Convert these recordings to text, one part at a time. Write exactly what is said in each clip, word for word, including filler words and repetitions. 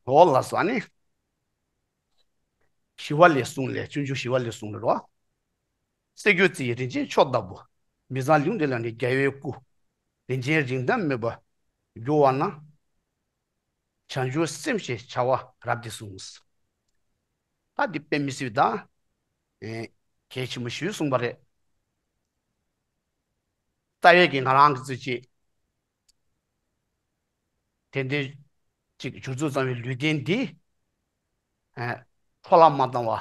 འོ་ལགས་སོ། ཨ་ནི། ཞི་བ་ལྷའི་གསུང་ལས། སྤྱོད་འཇུག་ཞི་བ་ལྷའི་གསུང་ལས་རོ། གསེར་འགྱུར་རྩི་ཡི་རིན་ཆེན་མཆོག་ལྟ་བུ། མི་གཙང་ལུས་འདི་ལ་ནི་རྒྱལ་བའི་སྐུ། རིན་ཆེན་རིགས་བདག་མོས་པ་བསྒྱུར་བ་ན། བྱང་ཆུབ་སེམས་ཞེས་བྱ་བ་རབ་འདི་གསུངས། ད་འདི་དཔེ་མི་སྲིད་ད། ཨེ། གལ་ཆེན་པོ་ཞིག་གསུངས་པ་རེད། རྩ་བའི་གི་ང་རང་གི་ཚུལ་གྱིས། དེ་འདྲའི་ཅིག་སྦྱོར་ཚུགས་ཙམ་པའི་ལུས་རྟེན་འདི། ཨེ། འཕྲོ་བརླག་མ་བཏང་བ།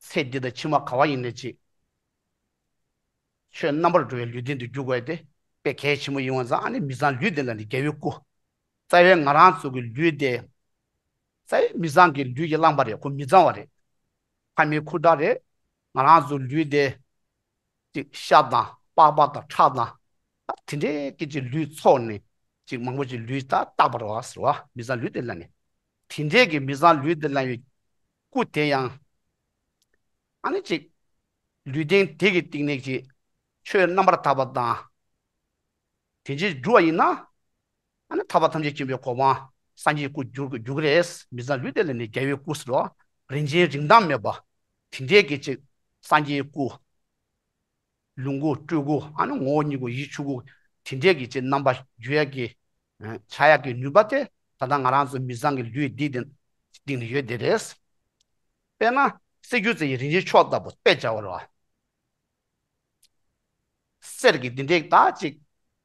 ཚེ་འདི་དང་ཕྱི་མ་ག་བ་ཡིན་ནའི་ཅིག་ཆོས་རྣམ་པར་གྲོལ་བའི་ལུས་རྟེན་དུ་འགྱུར་དགོས་ཏེ། དཔེ་གལ་ཆེན་པོ་ཡིན་པ་ཙང་། ཨ་ནི་མི་གཙང་ལུས་འདི་ལ་ནི་རྒྱལ་བའི་སྐུ། རྩ་བའི་ང་རང་ཚོ་གི་ལུས་དེ། རྩ་བའི་མི་གཙང་གི་ལུས་ཀྱིས་བླངས་པ་རེད། ཁོ་མི་གཙང་བ་རེད། ཕ་མའི་ཁུ་ཁྲག་རེད། ང་རང་ཚོ་ལུས་དེ། ཅིག་ཤ་དང་པགས་པ་དང་ཁྲག་དང་། དེ་འདྲའི་སྐད་ཅིག་ལུས་ཚོགས་ནས་ཅིག་མང་པོ་ཅིག་ལུས་ད་བཏགས་པ་རེད་བ་ཟེར་བ། མི་གཙང་ལུས་དེ་ལ་ནི། དེ་འདྲའི་གི་མི་གཙང་ལུས་དེ་ལ་ཡོད། སྐུ་དེ་ཡང་། ཨ་ནི་ཅིག་ལུས་རྟེན་དེ་གི་སྟེང་ནས་ཅིག་ཆོས་རྣམ་པར་དག་པ་དང་། དེ་འདྲའི་སྒྲུབ་པ་ཡིན་ན། ཨ་ནི་ཐར་པ་ཐམས་ཅད་མཁྱེན་པའི་གོ་འཕང་སངས་རྒྱས་སྐུ་འགྱུར་འགྱུར་གི་རེད། མི་གཙང་ལུས་དེ་ལ་ནི་རྒྱལ་བའི་སྐུ་ཟེར་རོ། རིན་ཆེན་རིགས་བདག་མོས་པ། དེ་འདྲའི་གི་ཅིག་སངས་རྒྱས་སྐུ། ལོངས་སྐུ་སྤྲུལ་སྐུ། ཨ་ནི་ངོ་བོ་ཉིད་སྐུ་ཡིད་འཆོས་སྐུ། དེ་འདྲའི་གི་ཅིག་རྣམ་པ་བརྗོད་ཡ་གི། ཨ། འཆར་ཡ་གི་ནུས་པ་དེ་ད་ལྟ་ང་རང་ཚོ་མི་གཙང་གི་ལུས་འདི་དེ་སྟེང་ནས་ཡོད་དེ་རེད། དཔེར་ན་གསེར་འགྱུར་རྩི་ཡི་རིན་ཆེན་མཆོག་ལྟ་བུ་དཔེ་བྱ་བ་རེད་བ། གསེར་གྱི་འདི་འདྲའི་ད་ཅིག་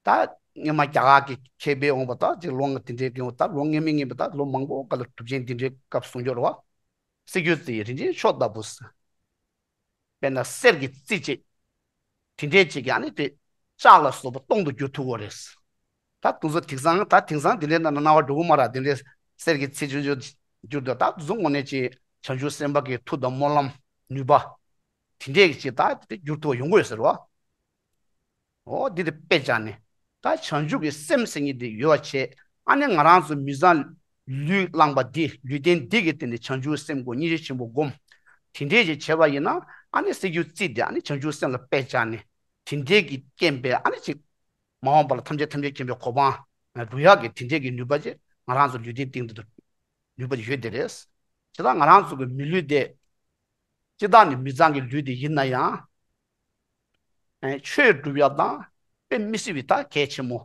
ད་སྔོན་མ་རྒྱ་གར་གྱི་མཁས་པའི་དབང་པོ་ད་ཅིག་ལོ་ལྔ་དེ་འདྲའི་གི་ད་ལོ་ངེས་མེད་ངེས་པ་ད་ལོ་མང་པོ་སྒང་ལ་གྲུབ་ཆེན་དེ་འདྲའི་སྐབས་གསུང་སྦྱོར་བ། གསེར་འགྱུར་རྩི་ཡི་རིན་ཆེན་མཆོག་ལྟ་བུ། དཔེར་ན་གསེར་གྱི་རྩི་ཅིག་དེ་འདྲའི་ཅིག་གི་ཨ་ནི་དེ་ལྕགས་ལ་སོགས་པ་སྟོང་དུ་འགྱུར་ཐུབ་ཀྱི་རེད། ད་དུང་ཚོ་དེང་སང་ད་དེང་སང་དེ་འདྲའི་ནང་ན་སྣང་བ་འགྲོ་གི་མ་རེད། དེ་འདྲའི་གསེར་གྱི་རྩི་ཆུང་ཆུང་འགྱུར་འདུག་ད་དུང་ཚོ་དངོས་གནས་ཅིག་བྱང་ཆུབ་སེམས་དཔའ་གི་མཐུ་དང་སྨོན་ལམ་ནུས་པ། དེ་འདྲས་ཀྱི་ཅིག་ད་དེ་འགྱུར་ཐུབ་ཡོང་གི་ཡོད་ཟེར་བ། འོ་འདི་དེ་དཔེ་བྱས་ནས། ད་བྱང་ཆུབ་ཀྱི་སེམས་ཟེར་མཁན་དེ་ཡོད་པ་བྱས། ཨ་ནི་ང་རང་ཚོ་མི་གཙང་ལུས་བླངས་པ་འདི། ལུས་རྟེན་འདི་གི་སྟེང་ནས་བྱང་ཆུབ་སེམས་སྒོམ། སྙིང་རྗེ་ཆེན་པོ་སྒོམ། དེ་འདྲས་ཅིག་བྱས་པ་ཡིན་ན། ཨ་ནི་གསེར་འགྱུར་རྩི་དེ་ཨ་ནི་བྱང་ཆུབ་སེམས་ལ་དཔེ་བྱས་ནས། དེ་འདྲས་ཀྱི་རྐྱེན་པས་ཨ་ནི་ཅིག་མ་འོངས་པ་ལ་ཐམས་ཅད་ཐམས་ཅད་མཁྱེན་པའི་གོ་འཕང་འགྲུབ་ཡག་གི་དེ་འདྲས་ཀྱི་ནུས་པ་ཅིག་ང་རང་ཚོ་ལུས་རྟེན་སྟེང་དུ་ནུས་པ་ཅིག་ཡོད་དེ་རེད། དེ་དག་ང་རང་ཚོ་གི་མི་ལུས་དེ། སྤྱིར་བཏང་ནི་མི་གཙང་གི་ལུས་དེ་ཡིན་ན་ཡང་། ཨེ། ཆོས་སྒྲུབ་ཡག་དང་དཔེ་མི་སྲིད་པའི་ད་གལ་ཆེན་མོ།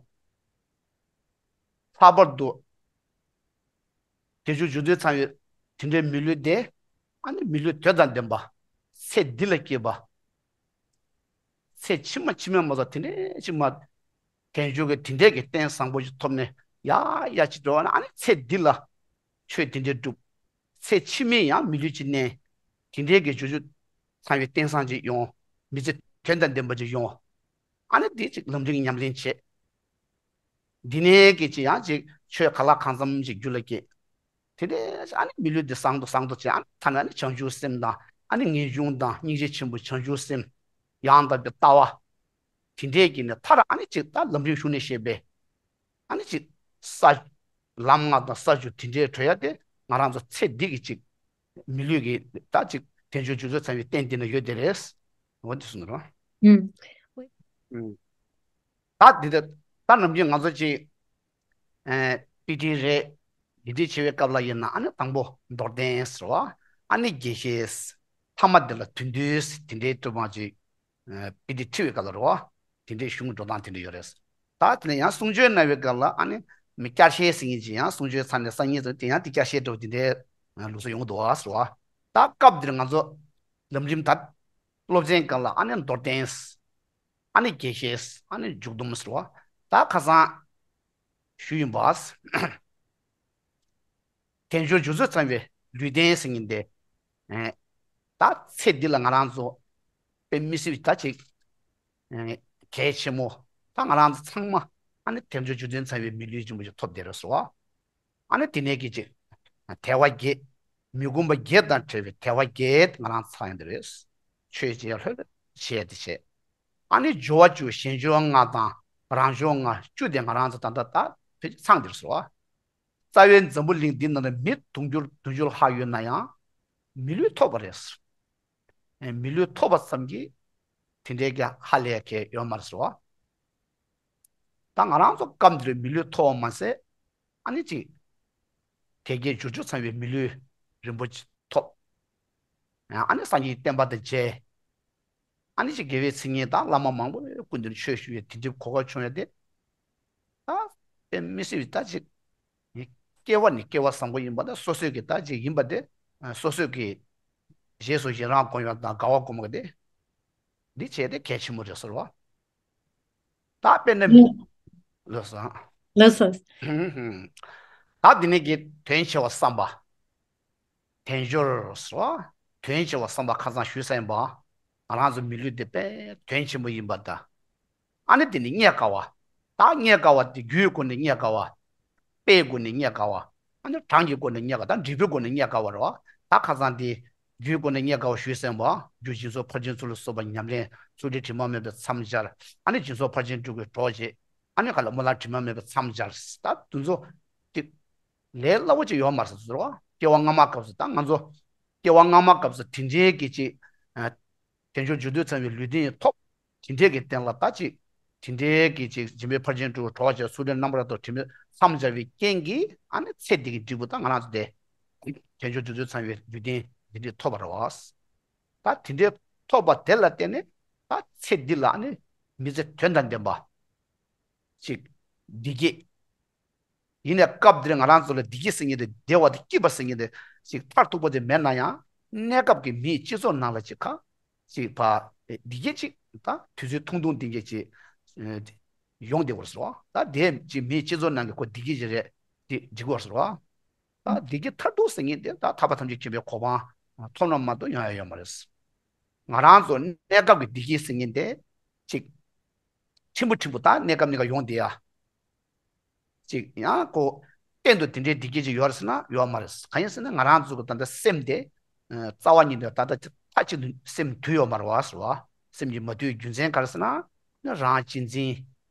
ལྷག་པར་དུ་དལ་འབྱོར་འབྱོར་འཛིན་ཚང་བའི་དེ་འདྲའི་མི་ལུས་དེ། ཨ་ནི་མི་ལུས་དོན་དང་ལྡན་པ། ཚེ་འདི་ལ་སྐྱིད་པ། ཚེ་ཕྱི་མ་ཕྱི་མ་མ་གཏོགས་དེ་འདྲའི་ཕྱི་མ། དལ་འབྱོར་གྱི་དེ་འདྲའི་གི་རྟེན་བཟང་པོ་ཞིག་ཐོབ་ནས་ཡར་ཡར་ཅིག་འགྲོ་བ་ན། ཨ་ནི་ཚེ་འདི་ལ་ཆོས་དེ་འདྲའི་སྒྲུབ། ཚེ་ཕྱི་མའི་ཡང་མི་ལུས་ཅིག་གནས། དེ་འདྲའི་གི་འབྱོར་བཅུ་ཚང་བའི་རྟེན་བཟང་ཅིག་ཡོང་། མི་ཚེ་དོན་དང་ལྡན་པ་ཅིག་ཡོང་། ཨ་ནི་དེ་ཅིག་ལམ་རིམ་ཉམས་ལེན་བྱེད། འདི་ནས་ཀྱི་ཅིག་ཡང་ཅིག་ཆོས་གང་ལ་གང་འཚམ་ཅིག་རྒྱུད་ལ་སྐྱེས། དེ་ནས་ཨ་ནི་མི་ལུས་འདི་བཟང་དུ་བཟང་དུ་བྱས། ཨ་ནི་ཐ་ན་ནི་བྱང་ཆུབ་སེམས་དང་། ཨ་ནི་ངེས་འབྱུང་དང་སྙིང་རྗེ་ཆེན་པོ་བྱང་ཆུབ་སེམས། ཡང་དག་པའི་ལྟ་བ། དེ་འདྲས་ཀྱི་ནི་མཐར་ཨ་ནི་ཅིག་ད་ལམ་རིམ་ཞུགས་ནས་བཤད་པས། ཨ་ནི་ཅིག་ས། ལམ་ལྔ་དང་ས་བཅུ་དེ་འདྲའི་གྲོལ་ཡག་དེ་ང་རང་ཚོ་ཚེ་འདི་གི་ཅིག་མི་ལུས་ཀྱི་ད་ཅིག་དལ་འབྱོར་འབྱོར་ཚུལ་ཚང་བའི་རྟེན་འདི་ན་ཡོད་དེ་རེད། འོ་འདི་གསུངས་འདུག་ར། ཨུམ། ཨུམ། ད་འདི་ད་ད་ནམ་རྒྱུན་ང་ཚོ་ཅིག་ཨེ། པི་ཊི་རེད། འདི་འདྲ་བྱེད་པའི་སྐབས་ལ་ཡིན་ན། ཨ་ནི་དང་པོ་མདོར་བསྟན་ཟེར་བ། ཨ་ནི་དགེ་བཤེས། ཐ་མ་འདི་ལ་དོན་བསྡུས། དེ་འདྲའི་དུ་མ་ཅིག་ཨེ། པི་ཊི་ཁྲིད་པའི་སྐབས་ལ་རེད་བ། དེ་འདྲའི་གཞུང་འགྲོ་སྟངས་དེ་འདྲ་ཡོད་རེད། ད་དེ་ནས་ཡང་གསུང་ཆོས་གནང་བའི་སྐབས་ལ། ཨ་ནི་མི་བསྐྱར་ཞལ་ཟེར་མཁན་ཅིག་ཡང་གསུང་ཆོས་ཚར་ནས་སང་ཉིན་ཙམ་དེ་ཡང་དེ་བསྐྱར་ཞལ་འདྲ་བོ་དེ་འདྲའི་ལུགས་སྲོལ་ཡོང་གི་འདུག་བ་ཟེར་བ། ད་སྐབས་འདིར་ང་ཚོ་ལམ་རིམ་ད་སློབ་ཚན་སྒང་ལ། ཨ་ནི་མདོར་བསྟན། ཨ་ནི་དགེ་བཤེས། ཨ་ནི་མཇུག་སྡོམ་ཟེར་བ། ད་ཁ་སང་ཞུས་ཡིན་པ། དལ་འབྱོར་འབྱོར་ཚུལ་ཚང་བའི་ལུས་རྟེན་ཟེར་མཁན་དེ། ཨེ། ད་ཚེ་འདི་ལ་ང་རང་ཚོ་དཔེ་མི་སྲིད་པའི་ད་ཅིག་ཨེ། གལ་ཆེན་མོ། ད་ང་རང་ཚོ་ཚང་མ་ཨ་ནི་དལ་འབྱོར་འབྱོར་ཚུལ་ཚང་བའི་མི་ལུས་ཆེན་པོ་ཞིག་ཐོབ་བསྡད་རེད་ཟེར་བ། ཨ་ནི་དེ་ནས་ཀྱི་ཅིག་དལ་བ་བརྒྱད། མི་ཁོམ་པ་བརྒྱད་དང་བྲལ་བའི་དལ་བ་བརྒྱད་ང་རང་ཚང་ཡོང་དེ་རེད། ཆོས་བྱེད་ལྷོད་ལྷོད་བྱས་ཏེ་བྱས། ཨ་ནི་སྦྱོར་བ་བཅུ། གཞན་སྦྱོར་ལྔ་དང་རང་སྦྱོར་ལྔ་བཅུ་དེ་ང་རང་ཚོ་ད་ལྟ་ད་ཕལ་ཆེར་ཚང་དེ་རེད་ཟེར་བ། རྩ་བའི་འཛམ་བུ་གླིང་འདི་ནང་ན་མི་དུང་ཕྱུར་བདུན་ཅུ་ལྷག་ཡོད་ན་ཡང་། མི་ལུས་ཐོབ་པ་རེད། ཨེ། མི་ལུས་ཐོབ་པ་ཙམ་གྱིས་དེ་འདྲའི་གི་ཧ་ལས་ཡ་གང་ཡོད་མ་རེད་ཟེར་བ། ད་ང་རང་ཚོ་སྐབས་འདིར་མི་ལུས་ཐོབ་པ་མ་ཟད། ཨ་ནི་ཅིག་ དལ་བརྒྱད་འབྱོར་བཅུ་ཚང་བའི་མི་ལུས་རིན་པོ་ཆེ་ཐོབ། ཨ་ནི་སངས་རྒྱས་བསྟན་པ་དང་མཇལ། ཨ་ནི་ཅིག་དགེ་བའི་མཚན་སྙན་དང་བླ་མ་མང་པོ་སྐུ་མདུན་ཆོས་ཞུ་བའི་དེ་འདྲའི་གོ་སྐབས་བྱུང་ཡ་དེ། ད་དཔེ་མི་སྲིད་པའི་ད་ཅིག་སྐལ་བ་ནི་སྐལ་བ་བཟང་པོ་ཡིན་པ་དང་སོ་སོའི་གི་ད་ཅིག་ཡིན་པ་དེ། སོ་སོའི་གི་རྗེས་སུ་ཡི་རང་སྒོམ་ཡ་དང་དགའ་བ་སྒོམ་པ་དེ། འདི་བྱས་ཏེ་གལ་ཆེན་པོ་རེད་ཟེར་བ། ད་དཔེར་ན་མི། ལགས་སོ། ལགས་སོ། ད་འདི་ནས་ཀྱི་དོན་ཆེ་བ་བསམ་པ། དལ་འབྱོར་སོ། དོན་ཆེ་བ་བསམ་པ་ཁ་སང་ཞུས་ཟིན་པ། ང་རང་ཚོ་མི་ལུས་འདི་དཔེ་དོན་ཆེན་པོ་ཡིན་པ་དང་། ཨ་ནི་དེ་ནི་རྙེད་དཀའ་བ། ད་རྙེད་དཀའ་བ་དེ་རྒྱུའི་སྒོ་ནས་རྙེད་དཀའ་བ། དཔེའི་སྒོ་ནས་རྙེད་དཀའ་བ། ཨ་ནི་གྲངས་ཀྱི་སྒོ་ནས་རྙེད་དཀའ་བ་དང་འབྲས་བུའི་སྒོ་ནས་རྙེད་དཀའ་བ་རེད་བ། ད་ཁ་སང་དེ་རྒྱུའི་སྒོ་ནས་རྙེད་དཀའ་བ་ཞུས་ཟིན་པ། རྒྱུ་སྦྱིན་སོགས་ཕར་ཕྱིན་ཚུལ་ལ་སོགས་པ་ཉམས་ལེན། ཚུལ་ཁྲིམས་དྲི་མ་མེད་པའི་མཚམས་སྦྱར། ཨ་ནི་སྦྱིན་སོགས་ཕར་ཕྱིན་དྲུག་གི་གྲོགས་བྱེད། ཨ་ནི་ག་ལ་སྨོན་ལམ་དྲི་མ་མེད་པའི་མཚམས་སྦྱར། ད་དེ་ཚོ་དེ་ལས་སླ་བོ་ཅིག་ཡོད་མ་རེད་ཟེར་བ། སྐྱེ་བ་སྔ་མ་སྐབས་སུ་ད་ང་ཚོ་སྐྱེ་བ་སྔ་མ་སྐབས་སུ་དེ་འདྲའི་གི་ཅིག་དལ་འབྱོར་འབྱོར་འདོད་ཚང་བའི་ལུས་རྟེན་ཐོབ། དེ་འདྲའི་གི་རྟེན་ལ་ད་ཅིག་དེ་འདྲའི་གི་ཅིག་སྦྱིན་པའི་ཕར་ཕྱིན་དྲུག་གྲོགས་བྱས་ཚུལ་ཁྲིམས་རྣམ་པར་དག་དྲི་མེད་མཚམས་སྦྱར་བའི་རྐྱེན་གྱིས་ཨ་ནི་ཚེ་འདི་གི་འབྲས་བུ་ད་ང་རང་ཚོ་དེ། དལ་འབྱོར་འབྱོར་འདོད་ཚང་བའི་ལུས་རྟེན་འདི་འདྲའི་ཐོབ་པ་རེད་བ། ད་དེ་འདྲའི་ཐོབ་པ་དེ་ལ་བརྟེན་ནས་ད་ཚེ་འདི་ལ་ཨ་ནི་མི་ཚེ་དོན་དང་ལྡན་པ། ཅིག་བདེ་སྐྱིད། ཡིན་ནའི་སྐབས་འདིར་ང་རང་ཚོ་ལ་བདེ་སྐྱིད་ཟེར་མཁན་དེ་བདེ་བ་དང་སྐྱིད་པ་ཟེར་མཁན་དེ་ཅིག་མཐར་ཐུག་པ་དེ་མེད་ན་ཡང་གནས་སྐབས་ཀྱི་མིའི་སྤྱི་ཚོགས་ནང་ལ་ཅིག་ཁ་ཅིག་ཕ་བདེ་སྐྱིད་ཅིག་དང་དུས་ཚོད་ཐུང་ཐུང་བདེ་སྐྱིད་ཅིག་ཡོང་བདེ་བར་ཟེར་བ། ད་དེ་ཅིག་མིའི་སྤྱི་ཚོགས་ནང་གི་ཁོ་བདེ་སྐྱིད་ཅིག་རེད་དེ་འགྲིག་བར་ཟེར་བ། ད་བདེ་སྐྱིད་མཐར་ཐུག་ཟེར་མཁན་དེ་ད་ཐར་པ་ཐམས་ཅད་མཁྱེན་པའི་གོ་འཕང་ཐོབ་ན་མ་གཏོགས་ཡོང་ཡ་ཡོད་མ་རེད། ང་རང་ཚོ་གནས་སྐབས་ཀྱི་བདེ་སྐྱིད་ཟེར་མཁན་དེ་ཅིག་ཕྲན་བུ་ཕྲན་བུ་ད་གནས་སྐབས་གནས་སྐབས་ཡོང་བསྡད་ཡ། ཅིག་ཡང་ཁོ་གཏན་དུ་དེ་འདྲའི་བདེ་སྐྱིད་ཅིག་ཡོད་རེད་ཟེར་ན་ཡོད་མ་རེད། གང་ཡིན་ཟེར་ན་ང་རང་ཚོ་གི་ད་ལྟ་སེམས་དེ་རྩ་བ་ཉིད་ནས་ད་ལྟ་མཐའ་གཅིག་ཏུ་སེམས་དུལ་ཡོད་མ་རེད་བ་ཟེར་བ། སེམས་ཀྱི་མ་དུལ་རྒྱུ་མཚན་ག་རེ་ཟེར་ན་རང་གཅེས་འཛིན།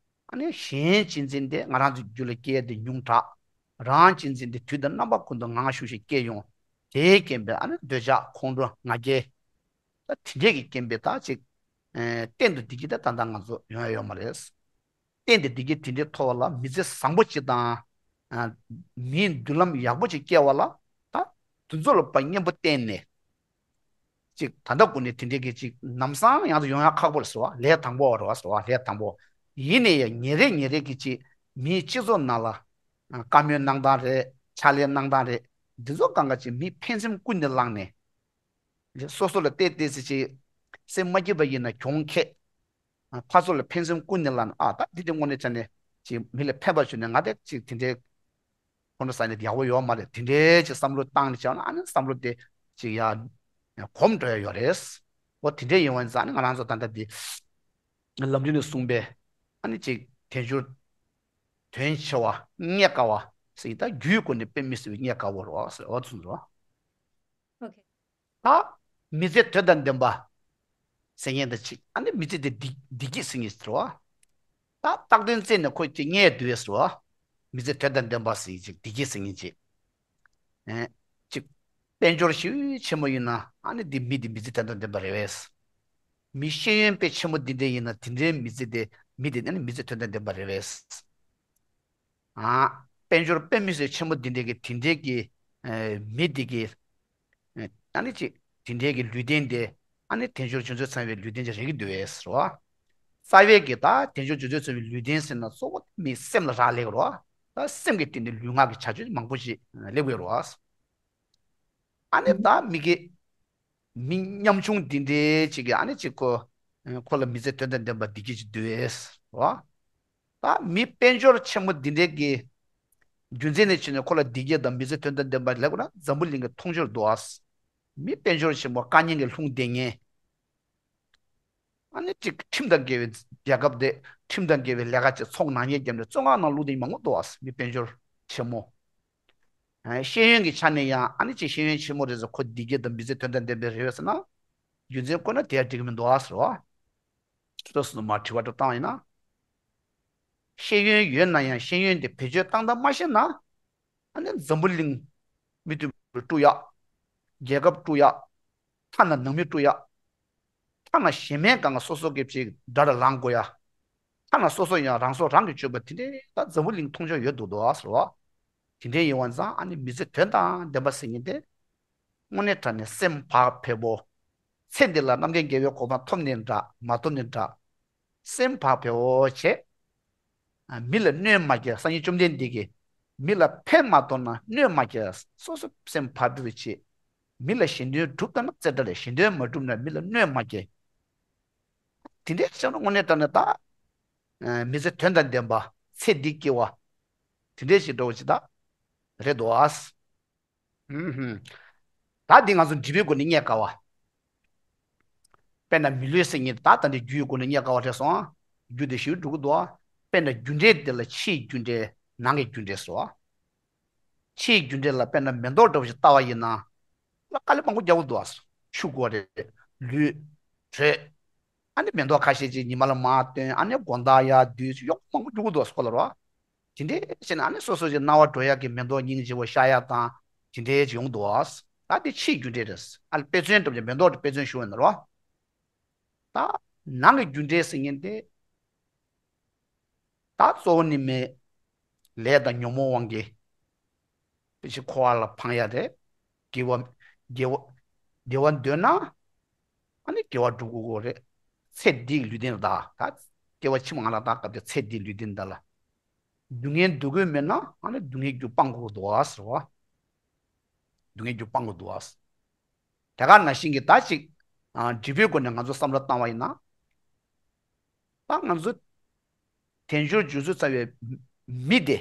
ཨ་ནི་གཞན་གཅེས་འཛིན་དེ་ང་རང་ཚོའི་རྒྱུད་ལ་སྐྱེ་ཡ་དེ་ཉུང་དྲགས། རང་གཅེས་འཛིན་དེ་དུས་དང་རྣམ་པ་ཀུན་ཏུ་ངང་ཤུགས་ཤིག་སྐྱེ་ཡོང་། དེའི་རྐྱེན་པས་ཨ་ནི་འདོད་ཆགས་ཁོང་ཁྲོ་ང་རྒྱལ། ད་དེ་འདྲས་ཀྱི་རྐྱེན་པས་ད་ཅིག་གཏན་དུ་བདེ་སྐྱིད་དེ་ད་ལྟ་ང་ཚོ་ཡོང་ཡ་ཡོད་མ་རེད། གཏན་དུ་བདེ་སྐྱིད་དེ་འདྲའི་ཐོབ་པ་ལ་མི་ཚེ་བཟང་པོ་ཅིག་དང་། མིའི་མདུན་ལམ་ཡག་པོ་ཅིག་སྐྱེལ་བ་ལ་ད་དེ་ཚོ་ལ་ཕར་གཉེན་པོ་བསྟེན་ནས། ཅིག་ད་ལྟ་གུ་ནས་དེ་འདྲའི་གི་ཅིག་ལམ་སང་ཡང་དུ་ཡོང་ཡ་ཁག་པོ་རེད་ཟེར་བ། ལས་དང་པོ་རེད་བ་ཟེར་བ། ལས་དང་པོ། ཡིན་ནའི་ཡང་ཉིན་རེ་ཉིན་རེ་གི་ཅིག་མིའི་སྤྱི་ཚོགས་ནང་ལ་བཀའ་མོལ་གནང་སྟངས་རེད། ཕྱག་ལས་གནང་སྟངས་རེད། འདི་ཚོ་གང་ག་ཅིག་མི་ཕན་སེམས་ཀུན་ནས་བསླངས་ནས། སོ་སོ་ལ་བལྟས་བལྟས་སེ་ཅིག་སེམས་མ་སྐྱིད་པ་ཡིན་ན་གྱོང་ཁེགས། ཕར་ཚུར་ལ་ཕན་སེམས་ཀུན་ནས་བསླངས་ནས། ཨ་ད་འདི་དེ་དངོས་གནས་བྱས་ནས་ཅིག་མི་ལ་ཕན་པ་བྱུང་ནས་ང་དེ་ཅིག་དེ་འདྲའི་ཁོང་ཁྲོ་ཟ་ནས་ཡག་པོ་ཡོད་མ་རེད། དེ་འདྲའི་ཅིག་བསམ་བློ་བཏང་ནས་བྱས་ན་ཨ་ནི་བསམ་བློ་དེ་ཅིག་ཡར་གོམས་འགྲོ་ཡ་ཡོད་རེད། འོ་དེ་འདྲའི་ཡིན་པ་ཡིན་ཙང་ཨ་ནི་ང་རང་ཚོ་ད་ལྟ་འདི་ལམ་རིམ་ནས་གསུངས་པའི་ཨ་ནི་ཅིག་དལ་འབྱོར་དོན་ཆེ་བ་རྙེད་དཀའ་བ་ཟེར་ད་རྒྱུའི་སྒོ་ནས་དཔེ་མི་སྲིད་པའི་རྙེད་དཀའ་བོ་རེད་བ་ཟེར་བ་ཚུན་ཚོད། ཨོ་ཁེ། ད་མི་ཚེ་དོན་དང་ལྡན་པ་ཟེར་མཁན་དང་ཅིག་ཨ་ནི་མི་ཚེ་དེ་བདེ་བདེ་སྐྱིད་ཟེར་མཁན་ཟེར་བ། ད་རྟག་དོན་རྩད་ནས་ཁོ་ཅིག་རྙེད་འདུག་ཟེར་བ། མི་ཚེ་དོན་དང་ལྡན་པ་ཟེར་ཅིག་བདེ་སྐྱིད་ཟེར་མཁན་ཅིག་ཨེ། ཅིག་དཔལ་འབྱོར་ཞེ་ཆེན་མོ་ཡིན་ན་ཨ་ནི་འདི་མི་འདི་མི་ཚེ་དོན་དང་ལྡན་པ་རེད་བས། མི་ཤེས་ཡོན་དཔེ་ཆེན་མོ་འདི་འདྲ་ཡིན་ན་དེ་འདྲའི་མི་ཚེ་དེ་མི་དེ་ཨ་ནི་མི་ཚེ་དོན་དང་ལྡན་པ་རེད་བས། ཨ། དཔལ་འབྱོར་དཔེ་མི་སྲིད་ཆེན་པོ་འདི་འདྲའི་གི་དེ་འདྲའི་གི་ཨེ། མི་འདི་གི་ཨེ། ཨ་ནི་ཅིག་དེ་འདྲའི་གི་ལུས་རྟེན་དེ་ཨ་ནི་དལ་འབྱོར་འབྱོར་ཚོད་ཚང་བའི་ལུས་རྟེན་ཅིག་རེད་ཀྱི་འདུག་བས་ཟེར་བ། རྩ་བའི་གི་ད་དལ་འབྱོར་འབྱོར་ཚོད་ཚང་བའི་ལུས་རྟེན་ཟེར་ན་གཙོ་བོ་མི་སེམས་ལ་རག་ལས་ཀྱི་རེད་བ། ད་སེམས་ཀྱི་སྟེང་དུ་ལུས་ངག་གི་བྱ་སྤྱོད་མང་པོ་ཞིག་སླེབས་ཀྱི་རེད་བ། ཨ་ནི་ད་མི་གི་མི་ཉམ་ཆུང་འདི་འདྲའི་ཅིག་གིས་ཨ་ནི་ཅིག་ཁོ་ཁོ་ལ་མི་ཚེ་དོན་དང་ལྡན་པ་བདེ་སྐྱིད་ཅིག་འདུག་བས་རོ། ད་མི་དཔལ་འབྱོར་ཆེན་མོ་འདི་འདྲའི་གི་རྒྱུ་མཚན་ནས་བྱས་ནས་ཁོ་ལ་བདེ་སྐྱིད་དང་མི་ཚེ་དོན་དང་ལྡན་པ་ལབ་དགོས་ན་འཛམ་བུ་གླིང་གི་མཐོང་ཆོས་འདུག་ཨ། མི་དཔལ་འབྱོར་ཆེན་མོ་དཀའ་ངལ་གྱིས་ལྷུང་བསྡད་མཁན། ཨ་ནི་ཅིག་ཁྲིམས་དང་འགལ་བའི་རྒྱལ་ཁབ་དེ་ཁྲིམས་དང་འགལ་བའི་ལས་ཀ་ཅིག་ཚོགས་གནང་མཁན་རྒྱབ་ནས་བཙོན་ཁང་ནང་བླུགས་དེ་མང་པོ་འདུག་ཨ། མི་དཔལ་འབྱོར་ཆེན་མོ། ཨ། ཤེས་ཡོན་གྱི་ཆ་ནས་ཡང་ཨ་ནི་ཅིག་ཤེས་ཡོན་ཆེན་མོ་རེད་ཟེར་ཁོ་བདེ་སྐྱིད་དང་མི་ཚེ་དོན་དང་ལྡན་པའི་རེད་བས་ཟེར་ན། རྒྱུ་མཚན་བཀོད་ན་དེ་ཡང་འགྲིག་གི་མི་འདུག་ཨ་ཟེར་བ། སོ་སོ་མ་དྲི་བ་འདྲ་བཏང་ཡིན་ན། ཤེས་ཡོན་ཡོད་ན་ཡང་ཤེས་ཡོན་དེ་བེད་སྤྱོད་བཏང་སྟངས་མ་ཤེས་ན། ཨ་ནི་འཛམ་བུ་གླིང་མི་མཐུན་པར་དཀྲུག་ཡག་རྒྱལ་ཁབ་དཀྲུག་ཡག་ཐ་ན་ནང་མི་དཀྲུག་ཡག་ཐ་ན་གཞན་མའི་སྒང་ལ་སོ་སོ་སྐད་ཅིག་དགྲ་ལ་ལངས་དགོས་ཡ། ཐ་ན་སོ་སོ་ཡང་རང་སྲོག་རང་གིས་གཅོད་པ་དེ་འདྲའི་ད་འཛམ་བུ་གླིང་མཐོང་ཆོས་ཡོད་འདུག་དོ་ཟེར་བ། དེ་འདྲའི་ཡིན་བ་ཙང་ཨ་ནི་མི་ཚེ་དོན་དང་ལྡན་པ་ཟེར་མཁན་དེ། དངོས་གནས་དྲང་གནས་སེམས་བག་ཕེབས་པོ། ཚེ་འདི་ལ་རྣམ་མཁྱེན་རྒྱལ་བའི་གོ་འཕང་ཐོབ་ནའི་འདྲ་མ་ཐོབ་ནའི་འདྲ། སེམས་བག་ཕེབས་པོ་བྱས། ཨ། མི་ལ་གནོད་མ་བསྐྱལ། སངས་རྒྱས་བཅོམ་ལྡན་འདས་ཀྱིས་མི་ལ་ཕན་མ་ཐོགས་ན་གནོད་མ་བསྐྱལ། སོ་སོ་སེམས་བག་ཕེབས་པོ་བྱས། མི་ལ་གཞན་དོན་སྒྲུབ་ཐུབ་ན་ཙེ་འདྲ་རེད། གཞན་དོན་མ་སྒྲུབ་ན་མི་ལ་གནོད་མ་བསྐྱལ། དེ་འདྲའི་བྱས་ན་དངོས་གནས་དྲང་གནས་ད། ཨ། མི་ཚེ་དོན་དང་ལྡན་པ། ཚེ་འདི་སྐྱིད་པ། དེ་འདྲའི་ཞིག་འགྲོ་བ་ཅིག་ད་རེད་འདུག་ཨ། ཧུམ་ཧུམ། ད་འདི་ང་ཚོ་འབྲས་བུའི་སྒོ་ནས་རྙེད་དཀའ་བ། དཔེར་ན་མི་ལུས་ཟེར་མཁན་ད་ལྟ་འདི་རྒྱུའི་སྒོ་ནས་རྙེད་དཀའ་བ་རེད་སོང་། རྒྱུ་དེ་ཞིག་འགྲོ་གི་འདུག་ཨ། དཔེར་ན་རྒྱུ་འབྲས་དེ་ལ་ཕྱིའི་རྒྱུ་འབྲས་ནང་གི་རྒྱུ་འབྲས་སོ། ཕྱིའི་རྒྱུ་འབྲས་ལ་དཔེར་ན་མེ་ཏོག་འདྲ་བོ་ཞིག་ལྟ་བ་ཡིན་ན། ལ་དཀའ་ལས་མང་པོ་རྒྱག་གི་འདུག་ཨ། ཆུ་དགོས་རེད། ལུད། དྲོད། ཨ་ནི་མེ་ཏོག་ཁ་ཤས་ཅིག་ཉི་མ་ལ་མར་བཏོན། ཨ་ནི་དགོང་དག་ཡར་བསྡུས། གཡོག་མང་པོ་རྒྱུག་གི་འདུག་ཨ། སྐོར་ལ་རོ། དེ་འདྲའི་བྱས་ནས་ཨ་ནི་སོ་སོ་ཞིག་རྣ་བ་འགྲོ་ཡག་གི་མེ་ཏོག་སྙིང་རྗེ་བོ་ཤར་ཡག་དང་དེ་འདྲའི་ཅིག་ཡོང་འདུག་ཨ། ད་དེ་ཕྱིའི་རྒྱུ་འབྲས་རེད། ཨ་ལ་དཔེ་མཚོན་བཏབ་ཀྱི་མེ་ཏོག་དེ་དཔེ་མཚོན་ཞུ་བ་ཡིན་ན་རོ། ད་ནང་གི་རྒྱུ་འབྲས་ཟེར་མཁན་དེ། ད་གཙོ་བོ་ནི་མི་ལས་དང་ཉོན་མོངས་དབང་གིས་དེ་ཕྱིར་འཁོར་བ་ལ་འཕངས་ཡ་རེད། དགེ་བ། དགེ་བ། བདེ་བ་འདོད་ན་ཨ་ནི་དགེ་བ་སྒྲུབ་དགོས་རེད། ཚེ་འདིའི་ལུས་རྟེན་ལ་བདག་ད་སྐྱེ་བ་ཕྱི་མ་ལ་བདག་སྐབས་དེ་ཚེ་འདིའི་ལུས་རྟེན་ད་ལ། སྡུག་བསྔལ་འདོད་དགོས་མེད་ན་ཨ་ནི་སྡུག་བསྔལ་རྒྱུ་སྤང་དགོས་འདུག་ཨ་ཟེར་བ། སྡུག་བསྔལ་རྒྱུ་སྤང་དགོས་འདུག་ཨ། དེ་ག་ནང་བཞིན་གྱི་ད་ཅིག་ཨ། འབྲས་བུའི་སྒོ་ནས་ང་ཚོ་བསམ་བློ་བཏང་བ་ཡིན་ན། ད་ང་ཚོ་དལ་འབྱོར་རྒྱུ་ཚོད་ཚ་བའི་མི་དེ།